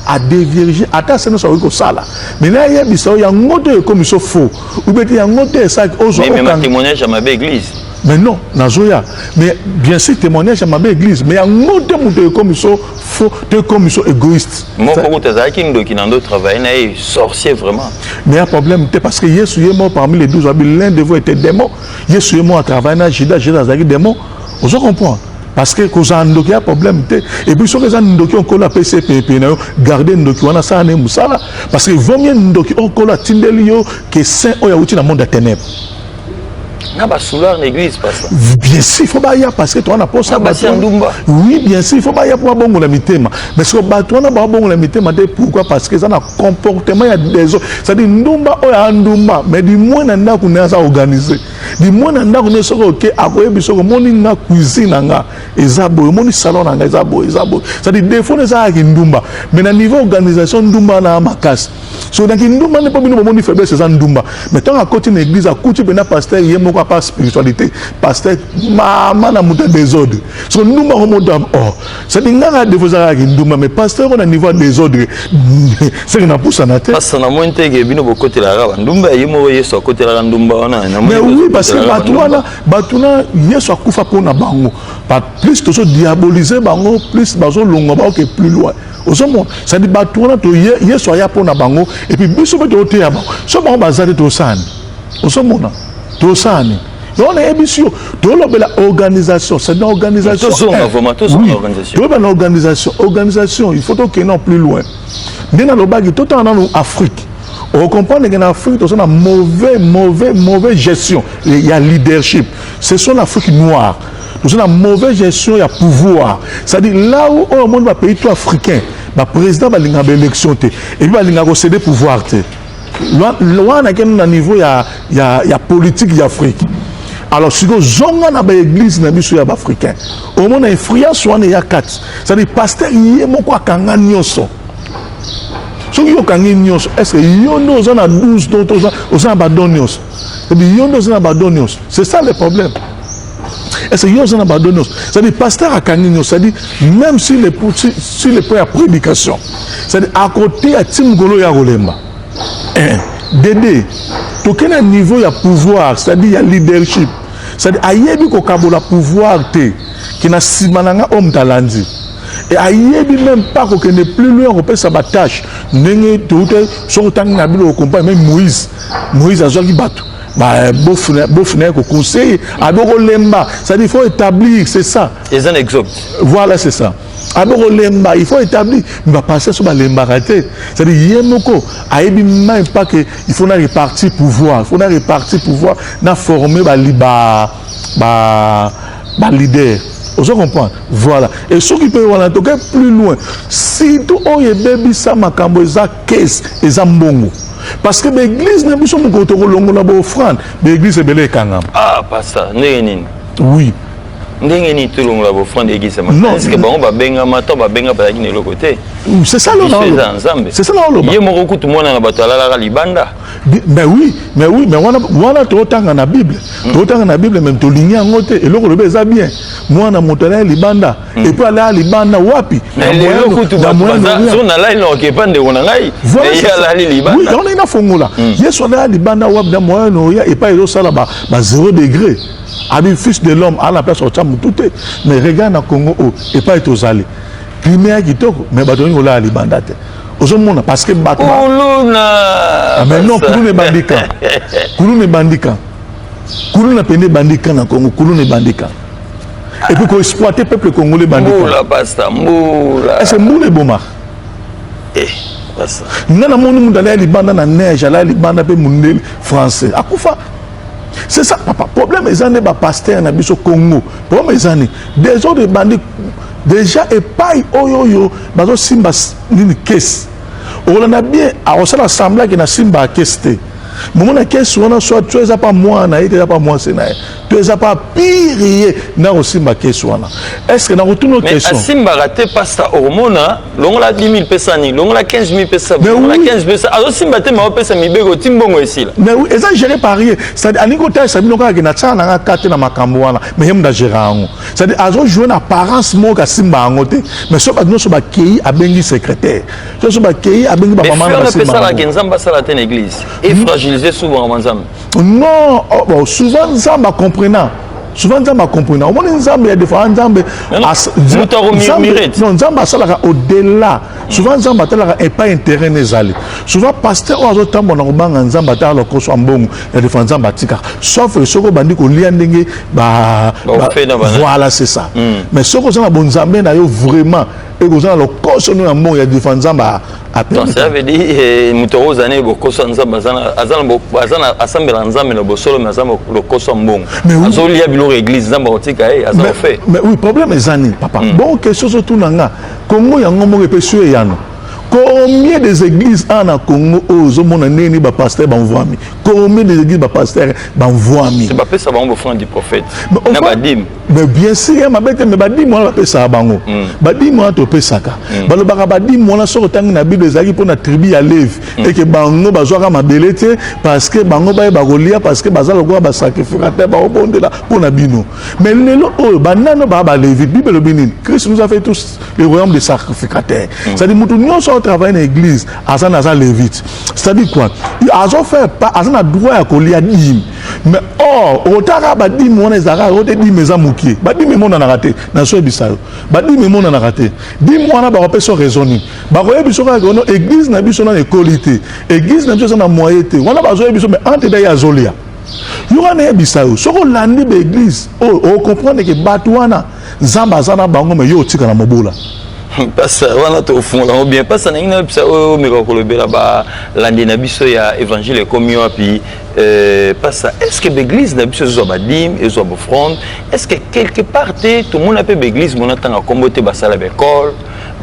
adévierger, ata se nyonso akoki kosala, mais nayebisa oyo, yango te ekomi so faux ube te, yango te esalaki ozwa. Témoignage ya mabe église. Mais non, nazoya. Mais bien sûr, témoignage ya mabe église, mais yango te moto ekomi so faux te, ekomi so égoïste. Moko kutu azalaki ndoki na ndo travaille na ye, sorcier vraiment. Mais ya problème te, parce que Yesu ye moko, parmi les 12, abi l'un de vous était démon. Yesu ye moko atravaille na Judas, Judas azalaki démon. Ozo comprendre? Parce que kozala ndoki ya problème te. Et puis soki eza ndoki oyo Nkolo apesi epeepee na yo, garde ndoki wana, asala ne mosala, parce que vaut mieux ndoki oyo Nkolo atindeli yo ke saint oyo awuti na monde ya ténèbre. Na basoûlards na église, pasteur? Bien sûr, il faut baya, parce que toza na posa. Basi ya ndumba. Oui, bien sûr, il faut baya mpo babongola mitema. Mais soki bato wana babongola mitema te, pourquoi? Parce que eza na comportement ya désordre. C'est-à-dire ndumba oyo aya ndumba, mais du moins na ndako ne aza organisé. Du moins na ndako ne, soki oke, akoyebi soki omoni nga cuisine na nga eza boye, omoni salon na nga eza boye, eza boye. C'est-à-dire défaut eza kaka ndumba, mais na niveau organisation, ndumba na makasi. So naki ndumba nde mpo bino bomoni faiblesse eza ndumba. Mais ntango akoti na église, akuti mpena pasteur ye moko apa spiritualité, pasteur mama na moto ya désordre. So ndumba ngo moto, oh, c'est-à-dire ngaka défaut eza kaka ndumba, mais pasteur oyo na niveau ya désordre, seke napusana te. Pasteur, namoni teke bino bokotelaka bandumba, ye moko Yesu akotelaka ndumba wana. Mais oui, parce que bato wana, bato na Yesu akufa mpona bango. Plus tozodiaboliser bango, plus bazolongwa, baoke plus loin. Ozomona? C'est-à-dire bato wana to Yesu aya mpona bango, et puis biso mpe toteya bango. So bango baza te, tosani? Ozomona, tosani? Yango nayebisi yo, tolobela organisation, c'est une organisation. Tolobela na organisation. Organisation, il faut tokende plus loin. Nde nalobaki, totanga nanu Afrique, ocomprendre que na Afrique toza na mauvais mauvais mauvais gestion ya leadership. Ce sont l'Afrique noire, toza na mauvaise gestion ya pouvoir. C'est-à-dire là où oyo omoni bapays to africain, baprésident balingaka baélection te, et puis balingaka kocéder pouvoir te. Wana kende na niveau ya politique ya Afrique. Alors sikoyo, zonga na baéglise na biso ya baafricain, omona influence wana eya kati. C'est-à-dire pasteur ye moko akanga nyonso. Soki yo okangi nyonso, est ce que yo nde oza na 12 don to oza na badon nyonso? Ebi yo nde oza na badon nyonso, c'est ça le problème. Est ce que yo oza na badon nyonso? C'est-à-dire pasteur akangi nyonso, c'est-à-dire même si le point ya prédication, c'est-à-dire à côté ya ti mokolo ya kolemba dede tokei na niveau ya pouvoir, c'est-à-dire ya leadership, c'est-à-dire ayebi kokabola pouvoir te ke na nsima na nga oyo moto alandi e ayebi même pas kokende plus loin, kopesa batâche ndenge touta. Soki otangi na bilo, okomprendre. Même Moïse azwaki bato bofu na ye koconseiller, abi kolemba, c'est-à-dire il faut établir, c'est ça. Eza na Exode. Voilà, c'est ça. Abi kolemba, il faut établir. Mais bapasteur so balembaka te, c'est-à-dire ye moko ayebi même pas que il faut na répartir pouvoir, il faut na répartir pouvoir, na former ba ba baleader. Ozo comprendre? Voilà. Et soki mpe wana toke plus loin, surtout oyo ebebisa makambo eza caisse, eza mbongo, parce que baéglise na biso, mokolo tokolongola baoffrande, baéglise ebele ekangama. Ah pasteur, ndenge nini? Oui. Ndenge nini tolongola baoffrande église? Non. Est ce que bango babengama to babenga bazalaki na eloko te? C'est ça. Biso eza Nzambe. C'est ça na oloba. Ye moko kutu mwana na bato alalaka libanda. Mais oui, mais oui, mais wana wana totanga na Bible, totanga na Bible, même tolingi yango te. Eloko olobi eza bien, mwana moto alaya libanda, et puis alaya libanda wapi? Mais lelo kutu so nalali na okepa ndeko na ngai, ye alali libanda. Yango ndenge nafongola, Yesu alaya libanda wapi? Na moyen oya epai ezosala ba 0 degré, abi fils de l'homme ala place otya motu te. Mais regarde na Congo oyo epai tozali, climat ya kitoko, mais bato olingi kolala libanda te. Ozomona, parce que bato Kuluna. Mais non, kuluna ebandika, kuluna ebandika, kuluna pene ebandika na Congo, kuluna ebandika. Et puis koexploiter peuple congolais ebandika. Mbula, pasteur, mbula. Est ce que mbula ebomaka? Eh, pasteur. Nga namoni moto alaya libanda na neige, alaya libanda mpe mondele français akufa. C'est ça, papa. Problème eza nde bapasteur na biso Congo. Problème eza nde désordre ebandi déjà epai oyo oyo bazosimba nini, caisse. Okolanda bien, akosala semblant ke na simba ya caisse te. Momona caisse wana, soit to eza pa mwana ye te, eza pa mwasi na ye to eza pa pire ye na kosimba caisse wana. Est ce que nakotuna Mais question? Asimbaka te, pasteur. Okomona longola 10 000 pesa nini, longola 15 000 pesa, Mais longola oui. 15 pesa, azosimba te, ma opesa mibeko ti mbongo esila. Mais oui, eza géré par ye. C'est-à-dire alingi kotalisa bino kaka ke na tiaka nanga ka te na makambo wana, mais ye moto agéra yango. C'est-à-dire azojoue na apparence moko asimba yango te, mais so bato nyonso bakei, abengi secrétaire, so bakei, abengi Mais bamama na frère, basimba epesalaka yango. Nzambe asala te na église efragiliser souvent nzambe. Non, oh, bon, souvent Nzambe acomprenant, souvent Nzambe acomprenant. Omoni, Nzambe ya des fois Nzambe Non, non. Moto akomurmure te. Non, Nzambe asalaka au-delà. Souvent Nzambe atalaka epai intérêt na ezali. Souvent pasteur oyo azotambola na kobanga Nzambe, atala lokoso ya mbongo, ya des fois Nzambe atikaka, sauf soki obandi kolia ndenge Baofe na bana. Voilà, c'est ça. Mais soki oza na bonzambe na yo vraiment, ekozala lokoso no ya mbongo, ya des fois Nzambe Donc ça veut dire moto oyo ozali bokoso ya Nzambe, aza na asambela Nzambe na bosolo, mais aza na lokoso ya mbongo, Mais oui. azolia biloko église, Nzambe akotika ye, aza ofe. Mais oui, problème eza nini, papa? Bon, question ozotuna nga, Congo yango moko epesi yo eyano. Combien des églises a na Congo oyo ozomona ndenge nini bapasteur bamvwami? Combien des églises bapasteur bamvwami? Bapesa bango bofrande du prophète na badîme. Mais bien sûr, ya mabe te, mais badîme wana bapesaka bango, badîme wana topesaka, balobaka badîme wana, soki otangi na Bible, ezalaki mpo na tribu ya Levi, eke bango bazwaka mabele te, parce que bango bayeba kolia, parce que baza lokola basacrificateur, baobondela mpo na bino. Mais lelo oyo banano baa balevi? Bible elobi nini? Christ nous a fait tous le royaume des sacrificateurs. C'est à dire moto nyonso aotravaille na église aza na aza lévite. C'est à dire quoi? Azofaire pas, aza na droit ya kolia dîme. Mais or otaka badîme wana ezalaka o te. Dîme eza mokie, badîme emonanaka te. Nazoyebisa yo, badîme emonanaka te. Dîme wana bakopesa raison nini? Bakoyebi biso kaka ono église na biso nano ekoli te, église na biso eza na moyen te. Wana bazoyebi biso, mais entre da ye azolia yo wana. Yebisa yo, soki olandi baéglise oyo, ocomprendre ke bato wana Nzambe aza na bango, mais yo otika na mobola. Pasteur, wana tofungola yango bien. Pasteur, ndenge nayebisa oyo omeka kolobela balandi na biso ya évangile ekomi wapi, pasteur, est ce que baéglise na biso ezozwa badîme, ezozwa baoffrande? Est ce que quelque part te tomona mpe baéglise mona ntanga nkombo te, basala baécole,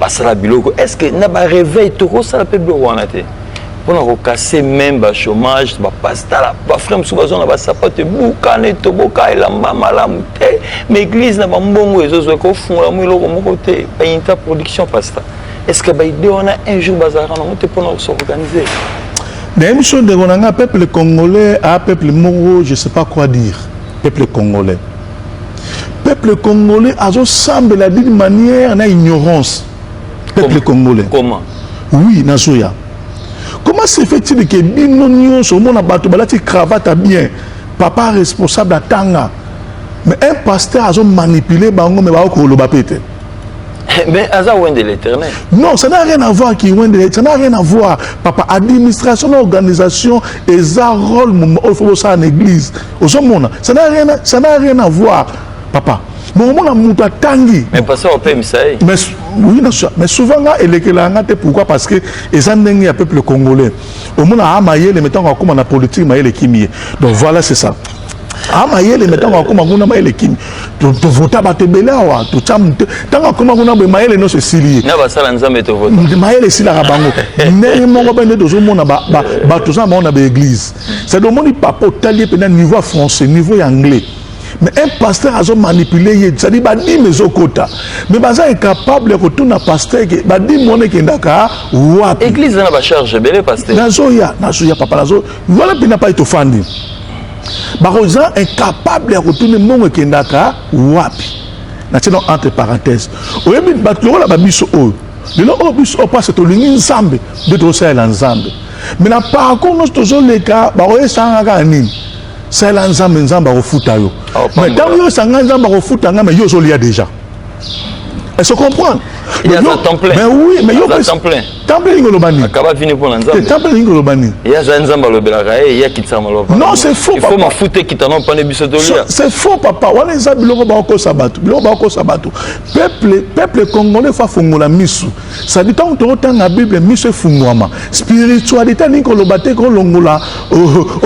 basala biloko? Est ce que na baréveil tokosala mpe biloko wana te? Mpona kokase meme bachômage, bapasteur, bafrère mosusu bazwa na basapato ebukana, etoboka, elamba malamu te, mais église na bambongo ezozwa kofungola mo eloko moko te, baunité production. Pasteur, est ce que baidée wana un jour bazalaka nango te mpona kos'organiser? Nayebi so, ndeko na nga, peuple congolais a peuple moko, je sais pas quoi dire. Peuple congolais, peuple congolais azosambela d'une manière na ignorance, peuple congolais. Comment? Oui, nazoya. Comment se fait-il que bino nyonso omona bato balati cravate bien, papa responsable atanga, mais un pasteur azomanipuler bango, mais bakokoloba mpe te? Mais aza oint de l'Éternel. Non, ça n'a rien à voir qui oint de, ça n'a rien à voir, papa. Administration na organisation eza rôle oyo faut bosala na église. Ozomona, ça n'a rien à voir, papa. Bon, omona moto atangi. Mais pasteur opemisa ye. Mais oui, mais souvent nga elekelaka nga te. Pourquoi? Parce que eza ndenge ya peuple congolais. Omona a mayele, mais ntango akóma na politique, mayele ekimi ye. Donc voilà, c'est ça. A mayele, mais ntango akóma kuna, mayele ekimi. Tovota bato ebele awa, totya, ntango akóma kuna boye, mayele nyonso esili ye. Na basala Nzambe tovota. Mayele esilaka bango. Ndenge moko mpe nde tozomona bato toza na bango na baéglise. C'est-à-dire, omoni papa, otali ye mpenza, niveau ya français, niveau ya anglais, mais un pasteur azomanipuler ye. C'est-à-dire, badîmes ezokota, mais baza incapable ya kotuna pasteur ke badîmes wana ekendaka wapi. Église eza na bacharge ebele, pasteur. Nazoya, nazoya, papa, nazo wana mpena pai tofandi. Bakoza incapable ya kotuna mbongo ekendaka wapi. Natie no entre parenthèse, oyebi bato lokola babiso oyo lelo oyo, biso oyo mpasi tolingi Nzambe nde tozosalela Nzambe, mais na parcours nyonso tozoleka, bakoyesanga kaka nini? Salela Nzambe, Nzambe akofuta yo. Mais ntango yo osanga Nzambe akofuta nga, mais yo ozolia déjà. Est-ce que comprendre? Mais temps plein. Mais oui, mais yo temps plein. Temps plein lingi oloba nini? Akaba vini mpo na Nzambe. Temps plein lingi oloba nini? Ye aza Nzambe, alobelaka ye, ye akitisa maloba. Non, c'est faux. Il faut mafuta ekita no mpane biso tolia. C'est faux, papa. Wana eza biloko bakokosa bato, biloko bakokosa bato. Peuple congolais faut afongola misu. C'est-à-dire, ntango tokotanga Bible, miso efungwama. Spiritualité alingi koloba te kolongola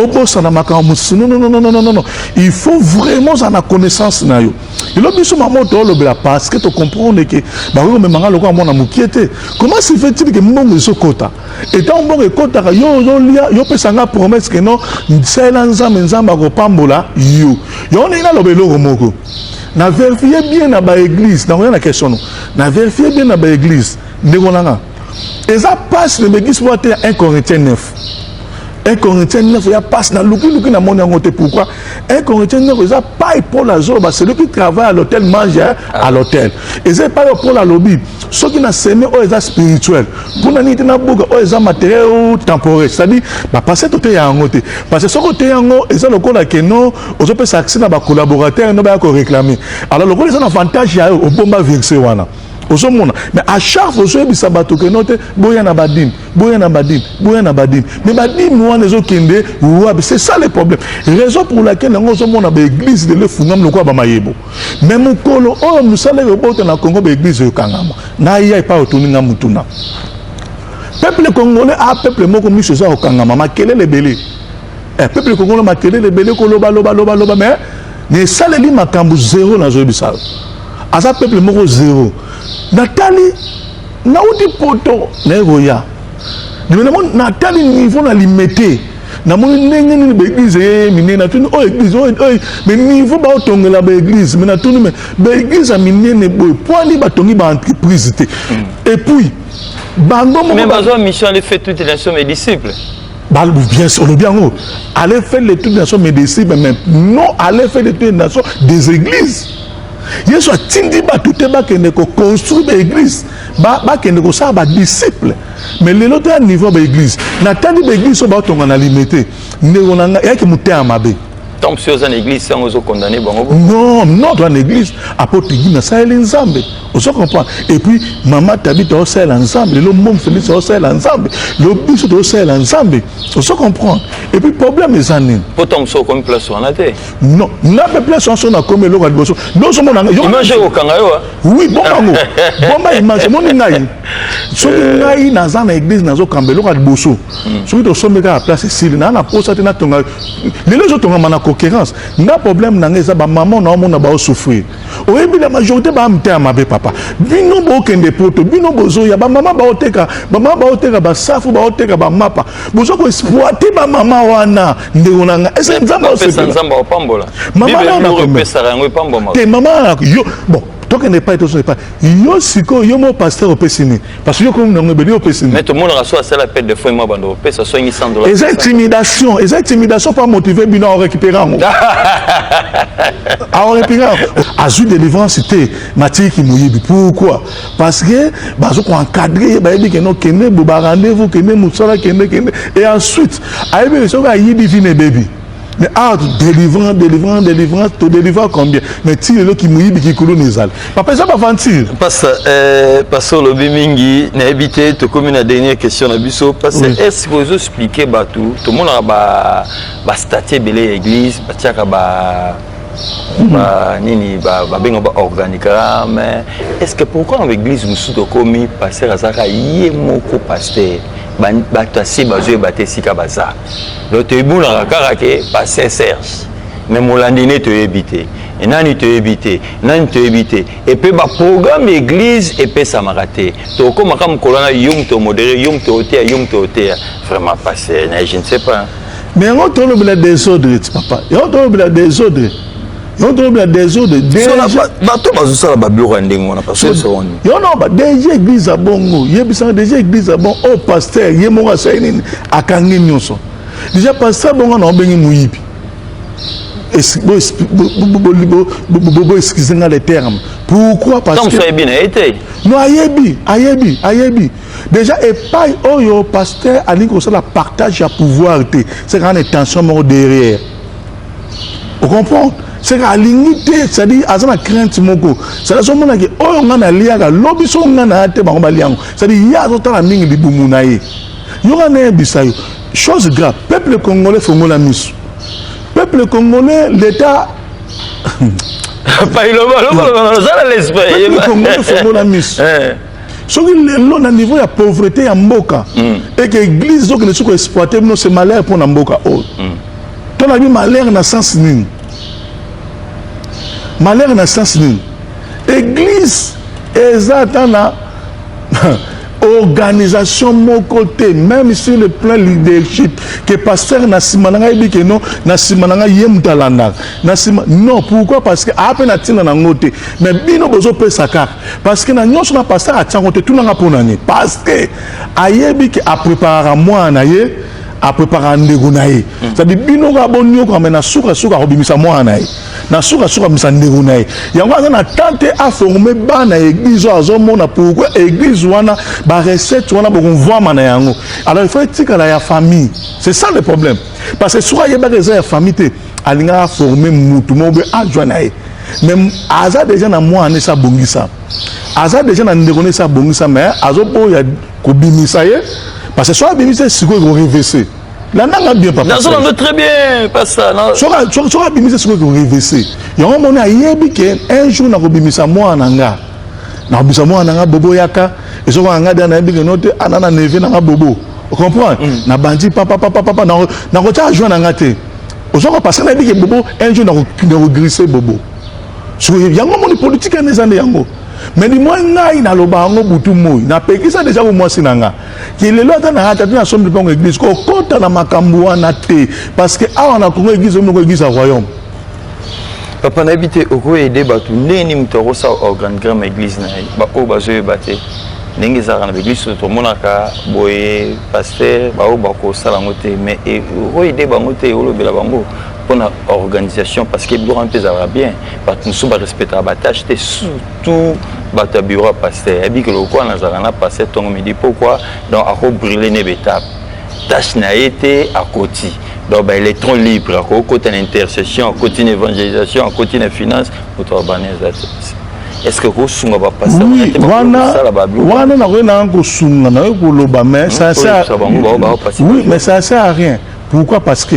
obosana makambo mosusu. Non, non, non, non, non, non, il faut vraiment ozala na connaissance na yo. Lelo biso mama toolobela parce que tocomprendre ke bakoki komemanga lokola mwana mokie te. Comment se fait-il ke mbongo ezokota, etango mbongo ekotaka, yo ozolia, yo opesanga promesse ke non, salela Nzambe, Nzambe akopambola yo? Yango ndenge naloba eloko moko, na vérifie bien na baéglise, nakoya na question. No, na vérifie bien na baéglise, ndeko nanga, eza mpasi na baéglise po te ya 1 Corinthiens 9. 1 Corinthiens 9 ya passe na lukiluki, namoni yango te. Pourquoi 1 Corinthiens 9 eza pai? Paul azoloba: celui qui travaille à l'autel mange à l'autel. Eza epai oyo Paul alobi: soki na semer oyo eza spirituel, mpona nini te nabuka oyo eza matériel ou temporaire? C'est-à-dire, bapasteur toteya yango te, parce que soki oteya yango, eza lokola ke no ozopesa accès na bacollaborateur no baya koréclamer. Alors lokola eza na avantage ya yo, obomba verset wana. Ozomona, mais à chaque fois ozoyebisa bato ke no te, boya na badîmes, boya na badîmes, boya na badîmes, mais badîmes wana ezokende wapi? C'est ça le problème, raison pour laquelle yango ozomona baéglise lelo efungami lokola bamayebo. Mais mokolo oyo mosala ekobota na Congo, baéglise ekangama. Naya epai otoninga mutuna. Peuple congolais a peuple moko miso eza kokangama, makelele ebele. Peuple congolais, makelele ebele, koloba loba loba loba, mais na esaleli makambo zéro. Nazoyebisa, aza peuple moko zéro. Natali, nauti poto, naye koya, natali niveau na Limete, namoni ndenge nini baéglise ye minene. Natuni oyo église oyo, mais niveau baotongela baéglise, mais natuni: mais baéglise ya minene boye, poani batongi baentreprise te? Et puis bango moko, mais bazwa mission: aller faire toutes les nations mes disciples. Bien sûr, olobi yango, aller faire les toutes les nations mes disciples, mais non aller faire les toutes les nations des églises. Yesu atindi bato te bakende koconstruire baéglise, bakende kosala badisciple. Mais lelo to ya niveau ya baéglise, natali baéglise oyo baotonga na Limete, ndeko na ngai, eyaki motema mabe. Tant soki oza na église yango, ozocondamner bango? Non, non, toza na église apôtre Guy, nasaleli Nzambe, ozo comprendre? Et puis mama Tabi tozosalela Nzambe lelo, momi Félix tozosalela Nzambe lelo, biso tozosalela Nzambe, ozo comprendre? Et puis problème eza nini? Po ntango mosusu okomi place wana te. Non, nga mpe place wana so nakomi, eloko ya liboso nozomona. Image ekokanga yo. Oui, bombango, bomba image. Omoni ngai, soki ngai naza na église, nazokamba, eloko ya liboso, soki tosombi kaka place, esili. Naa na posa te natonga. Lelo ezotongama na concurrence. Nga problème na ngai eza bamama naomona baosouffrir. Oyebi, la majorité baa mitema mabe, papa. Papa, bino bokende Poto, bino bozoya, bamama baoteka, bamama baoteka basafu, baoteka bamapa, boza koexploiter bamama wana. Ndeko na nga, ese Nzambe osepela? Nzambe opambola. Mama na opesaka yango, epambwama. Te, mama yo, bon, tokende epai, tozonga epai yo. Sikoyo yo mo pasteur opesi nini? Parce que yo komi nango ebele, yo opesi nini? Mais tomonaka so asala appel de fonds, mwa bando opesa songi 100 $. Eza intimidation, eza intimidation mpo amotiver bino. Aorécupérer yango, aorécupérer yango. Azwi délivrance te, matiki moyibi. Pourquoi? Parce que bazo koencadrer ye, bayebi kende, okende bo barendez-vous, kende mosala, kende, kende. Et ensuite ayebi soki ayibi, vi na ebebi. Mais ah, délivrance, délivrance, délivrance, todélivre combien? Mais ti lelo kimoyibi, kikuluna ezali. Papa, eza baventure. Pasteur, olobi mingi, nayebi te, tokomi na dernière question na biso. Parce Oui. est ce que ozoexpliquer bato, tomonaka bastatuts ebele ya église, batiaka ba nini, babenga ba organigramme. Est ce que pourquoi na baéglise mosusu tokomi, pasteur azalaka ye moko pasteur, bato ase bazoyeba te esika baza? Donc toyebunaka kaka ke pasteur Serge, mais molandi ne toyebi te nani, toyebi te nani, toyebi te. Epe baprogramme église epesamaka te. Tokomaka mokolo wana, yo moto omodérer, yo moto oteya, yo moto oteya. Vraiment, pasteur na, je ne sais pas. Mais yango tolobela désordre ti, papa, yango tolobela désordre, yango tolobela désordre. Bato bazosala babiloko ya ndenge wana, pasteur. Yo no ba déjà église ya bongo, yebisanga déjà église ya bongo oyo pasteur ye moko asali nini, akangi nyonso. Déjà pasteur bongo na obengi moyibi. Boexcuse nga le terme. Pourquoi? Parce que ayebi na ye te. Non, ayebi, ayebi, ayebi déjà. Epai oyo pasteur alingi kosala partage ya pouvoir te, c'est kaka na intention moko derrière, ocomprendre? C'est que alingi te, c'est-à-dire aza na crainte moko, c'est-à-dire azomonaki oyo ngai naliaka lobi, so ngai na ya te, bango balia yango. C'est-à-dire ye azotala mingi libumu na ye. Yoka, nayebisa yo chose grave. Peuple congolais, fongola miso. Peuple congolais, l'état Ozala l'esprit. Peuple congolais, fongola miso. Soki lelo na niveau ya pauvreté ya mboka eke église ezokende soki koexploiter bino, c'est malheur mpo na mboka oyo. To na bi malheur na sens nini? Malheur na sens nini? Église eza ata na organisation moko te, même sur le plan leadership, ke pasteur na nsima na ngai yebi ke non, na nsima na ngai ye moto alandaka na nsima. Non, pourquoi? Parce que aa mpe na ntina nango te. Mais bino bozopesa kaka parce que na nyonso na pasteur atiango te. Tunanga mpo na nini? Parce que ayebi ke apréparaka mwana na ye, apréparaka ndeko na ye. C'est-à-dire bino kaka bonioka, mais na sukasuka akobimisa mwana na ye, na sukasuka abimisa ndeko na ye. Yango aza na temps te aformer bana ya église oyo azomona. Pourquoi église wana, barecette wana bokomvwama na yango? Alors il faut etikala ya famille, c'est ça le problème. Parce que soki ayebaka eza ya famille te, alingaka aformer mutu moko boye adjoint na ye. Mais aza déjà na mwana esi abongisa, aza déjà na ndeko na esi abongisa, mais azoboya kobimisa ye parce que soki abimisa ye sikoyo, ekorenverser. Landanga bien, papa. Nazolanda très bien, pasteur. Soki abimisa sikoyo, ekorenverser. Yango moni ayebi ke un jour nakobimisa mwana na nga, nakobimisa mwana na nga bobo yaka ezokoka nga dia, nayebi ke no te, ana na neveu na nga bobo, ocomprendre? Nabandi papapapapa, nakotia adjoint na nga te. Ozoka, parce que nayebi ke bobo un jour nakoglisser bobo. Soki yango moni politique wana eza nde yango. Mais du moins ngai naloba yango butu moi, napekisa déjà ko mwasi na nga ki lelo ata na ata te nasombi mpongo église, kokɔta na makambo wana te, parce que awa na Congo église omoko église ya royaume. Papa, nayebi te okoaider bato ndenge nini moto akosala organigramme église na ye. Baoyo bazoyeba te ndenge ezalaka na baéglise, tomonaka boye pasteur, baoyo bakosala yango te, mais okoaider bango te, olobela bango mpona organisation, parce que biloko wana mpe ezalaka bien. Bato mosusu barespectaka batâche te, surtout bato ya bureau ya pasteur. Yebi ke lokola nazalaka na pasteur ntongo, midi, pourquoi? Donc akobrûler ne baétape, tâche na ye te akoti. Donc baélectron libre akokota na intercession, akoti na évangélisation, akoti na finance, moto abana eza te. Est ce que kosunga bapasteur? Wana wana nakoki nanga kosunga, nakoki koloba, mais ça sert, oui, mais ça sert à rien. Pourquoi? Parce que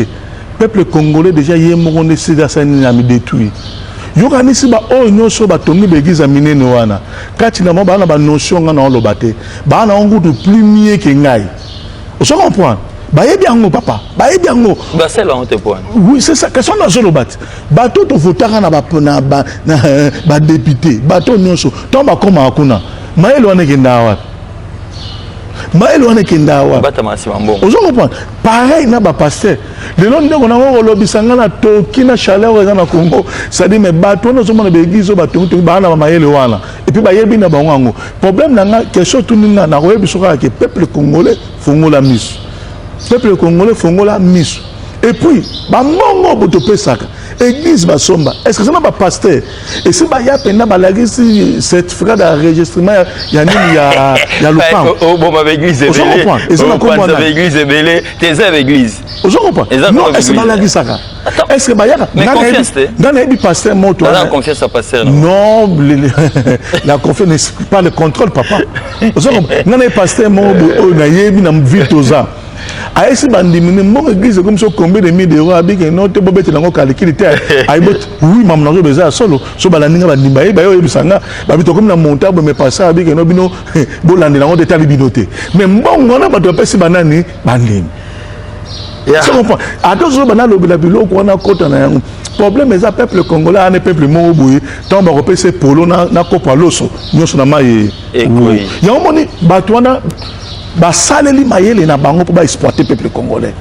peuple congolais déjà ye moko nde esili asali nini, amidétruire. Yokanisi baoyo nyonso batongi baéglise ya minene wana, kati na bango baa na banotion nga na oloba te, baa na ngo kutu plus mieux ke ngai. Ozo comprendre? Bayebi yango, papa, bayebi yango. Basala yango te po wana. Oui, c'est ça. Question nazoloba te, bato tovotaka na badéputé, bato nyonso, ntango bakomaka kuna, mayele wana ekendaka wapi? Mayele wana ekendaka wapi? Batama nsima mbongo. Ozo comprendre? Pareil na bapasteur. Lelo ndeko nango kolobisa nga na toki na chaleur oyo eza na Congo, c'est-à-dire, mais bato wana ozomona baéglise oyo batongitongi, baa na bamayele wana, et puis bayebi na bango yango. Problème na nga, question otuni nga, nakoyebi so kaka ke peuple congolais, fongola miso. Peuple congolais, fongola miso. Et puis bambongo bo topesaka église basomba, est ce que eza na bapasteur esi baya mpenza balakisi certificat d'enregistrement ya nini, ya lopango? Oboma baéglise. Ozo comprendre? Eza na kombo ebele, nani? Baéglise ebele te, eza baéglise. Ozo comprendre? Eza Non. comme Est ce que église. balakisaka? Est ce que bayaka? Mais confiance te. Nga nayebi pasteur moto Naza na wana. confiance ya pasteur na. Non, la confiance n'exclut pas le contrôle, papa. Ozo comprendre? Nga nayebi pasteur moko boye oyo nayebi na ville toza, ayesi bandimi ne mbongo église ekomi so combien de mille d'euros, abike no te, bobetela yango calcul te. Ayebi, oui, mamu nazoba eza ya solo. So balandi nga, bandimi bayebi, baye oyebisa nga, babi tokomi na monta boye. Mais pasteur abike no, bino bolandela yango te, etali bino te. Mais mbongo wana bato bapesi banani? Bandimi. Tu comprends? Ata ozoba nalobela biloko wana, kota na yango. Problème eza peuple congolais ane peuple moko boye, ntango bakopesa polo na kopo ya loso nyonso na mai. Ekoyi. Yango moni bato wana basaleli mayele na bango mpo baexploiter peuple congolais.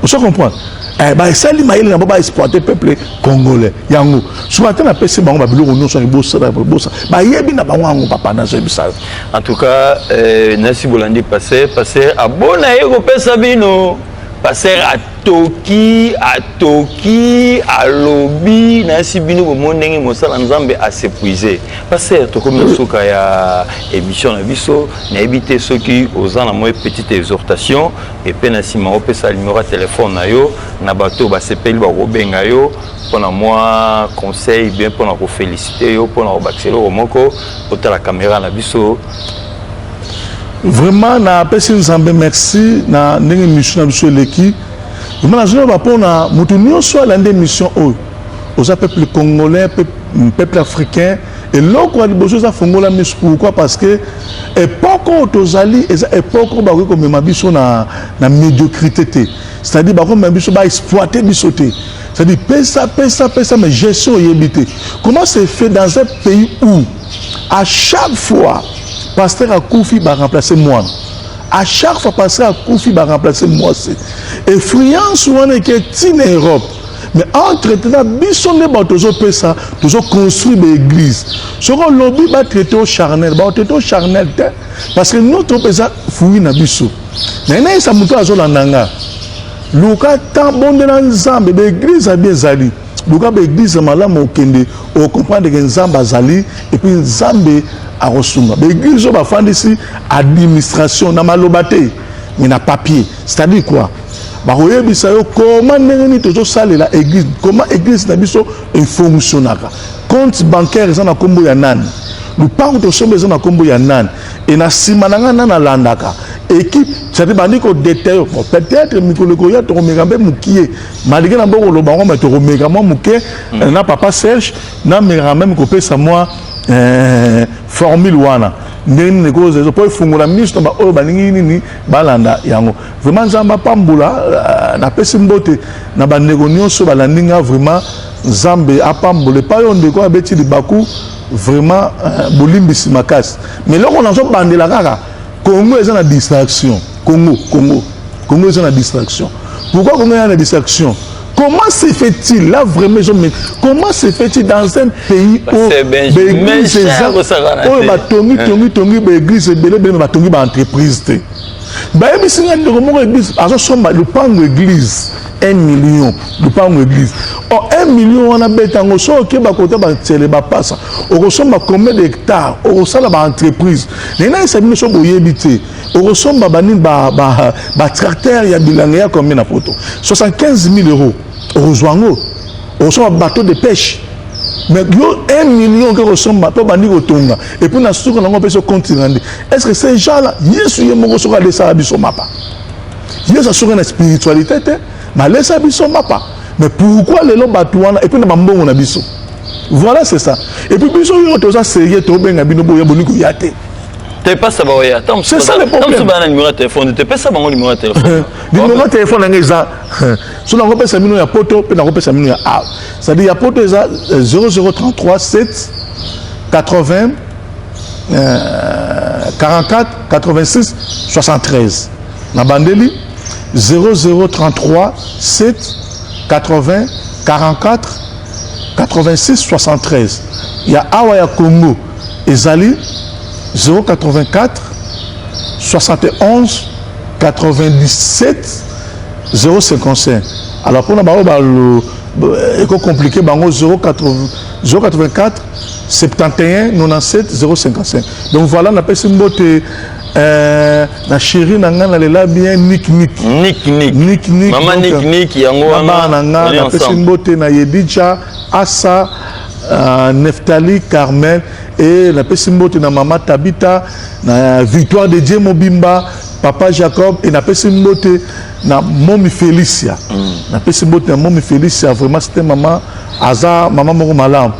Ozo comprendre? Basali mayele na bango, baexploiter peuple congolais. Yango soki ata napesi bango babiloko nyonso bosala bosa, bayebi na bango yango. Papa, nazoyebisa yo. En tout cas, nasi bolandi pasteur. Pasteur abona ye kopesa bino. Pasteur atoki, atoki, alobi nayesi bino, bomoni ndenge mosala Nzambe as'épuise. Pasteur, tokomi na suka ya émission na biso. Nayebi te soki oza na mwa petite exhortation, epe na nsima opesa numéro ya telefone na yo na bato basepeli bakobenga yo mpona mwa conseil, bien mpona koféliciter yo, mpona kobakisa eloko moko. Otala caméra na biso. Vraiment, napesi Nzambe merci na ndenge mission na biso eleki. Vraiment, nazoloba mpona moto nyonso alandi émission oyo, oza peuple congolais, peuple africain, eloko ya liboso eza fongola miso. Pourquoi? Parce que époque oyo tozali eza époque oyo bakoki komema biso na médiocrité te, c'est-à-dire bakomema biso, baexploiter biso te, c'est-à-dire pesa, pesa, pesa, mais gestion oyebi te. Comment c'est fait dans un pays où à chaque fois pasteur akufi, baremplace mwana, à chaque fois pasteur akufi, baremplace mwasi? Influence wana eke ntina Europe. Mais entre temps, biso nde bato tozopesa, tozoconstruire baéglise. Soki olobi batraiter o charnel, baotraiter o charnel te, parce que notre mpenza fruit na biso. Naye nayesa moto azolanda nga: luka tan, bondela Nzambe. Baéglise abi ezali, luka baéglise malamu, okende, ocomprendre ke Nzambe azali, et puis Nzambe akosunga. Baéglise oyo bafandisi administration na maloba te, mais na papier, c'est-à-dire quoi? Bakoyebisa yo koma ndenge nini tozosalela église, koma église na biso efonctionnaka, compte bancaire eza na nkombo ya nani, lupango tosomba eza na nkombo ya nani, e na nsima na ngai nani alandaka équipe, c'est-à-dire bandi kodétailler. Bon, peut-être mikolo ekoya tokomeka mpe mokie, malgré na mboko koloba yango, mais tokomeka mwa moke na papa Serge, namekaka même kopesa mwa formule wana ndenge nini ekozala mpo efungola miso na baoyo balingi nini balanda yango. Vraiment, Nzambe apambola. Napesi mbote na bandeko nyonso balandi nga. Vraiment, Nzambe apambola. Epai oyo ndeko abeti libaku, vraiment, bolimbisi makasi. Mais eloko nazobandela kaka, Congo eza na distraction. Congo, Congo, Congo eza na distraction. Pourquoi Congo eza na distraction? Comment se fait-il là, vraiment, comment se fait-il dans un pays où baéglise eza, oyo batongi, tongi, tongi baéglise ebele ebele, batongi baentreprise te? Bayebisi nga ndeko moko, église azosomba lupango église 1 million, lupango église o 1 million wana, beta yango. So okeba kota batiele bapasa, okosomba combien de hectare? Okosala baentreprise ndenge nayesa bino. So boyebi te, okosomba banini, batracteur ya bilanga ya combien na poto? 75 000 euros okozwa yango. Okosomba bateau de pêche. Mais yo 1 million oke kosomba mpo bandi kotonga, et puis na suka nango mpe so compte rendu. Est ce que ces gens là Yesu ye moko soki alesaka biso mapa, Yesu asoki na spiritualité te, balesa biso mapa. Mais pourquoi lelo bato wana, et puis na bambongo na biso? Voilà, c'est ça. Et puis biso oyo toza sérieux, tobenga bino, boya, bolingi koya te. Tepesa baoya. C'est ça le problème. Bana numéro ya téléphone, tepesa bango numéro ya téléphone. Numéro téléphone na ngai eza so nakopesa bino ya poto mpe nakopesa bino ya awa, c'est-à-dire ya poto eza 0033 7 80 44 86 73. Na bandeli 0033 7 80 44 86 73. Ya awa ya Congo ezali 084 71 97 055. Alors, mpona bango balo ekocompliquer bango, 084 71 97 055. Donc voilà, napesi mbote na chéri na ngai, nalela bien Nik Nik. Nik Nik. Nik Nik. Mama Nik Nik yango wana bana na ngai, napesi mbote na Yedija, Asa, Neftali, Carmel, et napesi mbote na mama Tabita, na Victoire de Dieu mobimba, papa Jacob, et napesi mbote na momi Félicia. Napesi mbote na momi Félicia, vraiment c'était mama, aza mama moko malamu.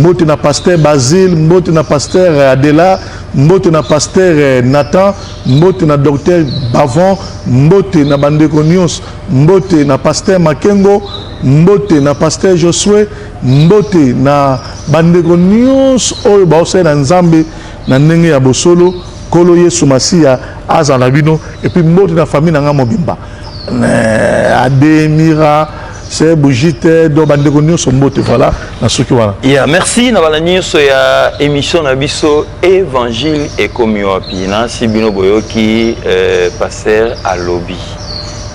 Mbote na pasteur Basile, mbote na pasteur Adela, mbote na pasteur Nathan, mbote na docteur Bavon, mbote na bandeko nyonso, mbote na pasteur Makengo, mbote na pasteur Josue, mbote na bandeko nyonso oyo baosalela Nzambe na ndenge ya bosolo. Nkolo Yesu Masiya azala na bino. Et puis mbote na famille na nga mobimba, Ademira se Bujite, donc bandeko nyonso mbote. Voilà, na soki wana. Yeah, merci na bala nyonso ya émission na biso Évangile ekomi wapi. Nasi bino boyoki pasteur alobi,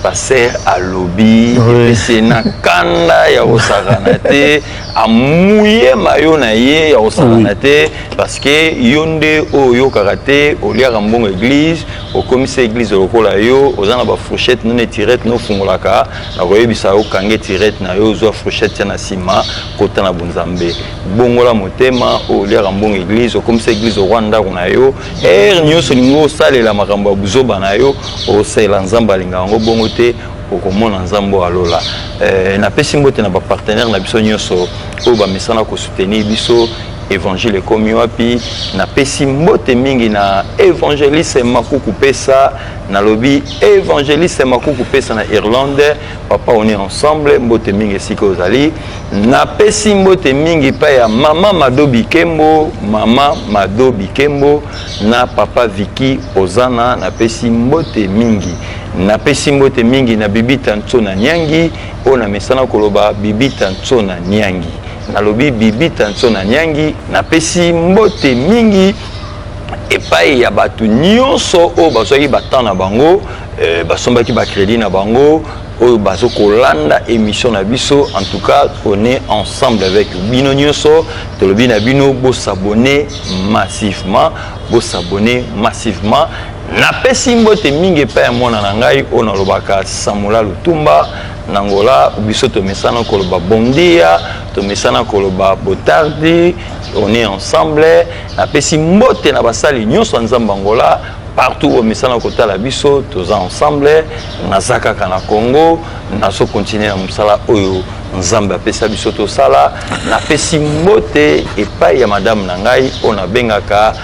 pasteur alobi, epesi na kanda ya kosakana te, amuyema yo na ye ya kosakana te, parce que yo nde oyo oyokaka te, oliaka mbongo église, okomisa église lokola yo oza na bafourchette none tirette nofungolaka. Nakoyebisa yo, okange tirette na yo, ozwa fourchette tia na nsima, kota na bonzambe, bongola motema. Oyo oliaka mbongo église, okomisa église okwa ndako na yo, ere nyonso olingi osalela makambo ya buzoba na yo, osalela Nzambe alingaka yango bongo te. Okomona Nzambe oyo alola. Napesi mbote na bapartenaire na biso nyonso oyo bamesana kosoutenir biso Évangile ekomi wapi. Napesi mbote mingi na évangéliste Makuku Pesa, nalobi évangéliste Makuku Pesa na Irlande. Papa, on est ensemble, mbote mingi esika ozali. Napesi mbote mingi epai ya mama Mado Bikembo, mama Mado Bikembo na papa Viki Ozana, napesi mbote mingi. Napesi mbote mingi na Bibita Ntsona Nyangi, oyo namesana koloba Bibita Ntsona Nyangi, nalobi Bibita Ntsona Nyangi. Napesi mbote mingi epai ya bato nyonso oyo bazwaki batemps na bango, basombaki bacrédit na bango, oyo bazokolanda émission na biso. En tout cas, on est ensemble avec bino nyonso. Tolobi na bino, bos'abonner massivement, bos'abonner massivement. Napesi mbote mingi epai ya mwana na ngai oyo nalobaka Samula Lutumba na Ngola. Biso tomesana koloba bom dia, tomesana koloba boa tarde, on est ensemble. Napesi mbote na basali nyonso ya Nzambe Angola, partout oyo mesana kotala biso, toza ensemble. Naza kaka na Congo, nazocontinuer na mosala oyo Nzambe apesa biso tosala. Napesi mbote epai ya madame na ngai oyo nabengaka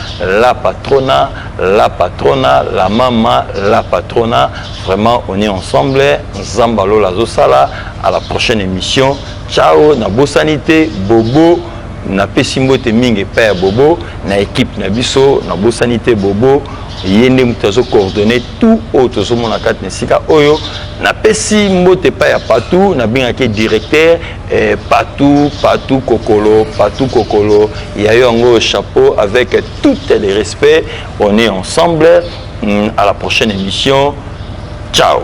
la patrona, la patrona, la mama, la patrona. Vraiment, on est ensemble. Nzambe alola azosala. À la prochaine émission, ciao. Nabosani te Bobo, napesi mbote mingi epai ya Bobo na équipe na biso. Nabosani te Bobo, ye nde moto azocoordonner tout oyo tozomona kati na esika oyo. Napesi mbote epai ya Patu, nabengaki directeur Patu, Patu Kokolo, Patu Kokolo ya yo yango, chapeau, avec tout le respect. On est ensemble. À la prochaine émission, ciao.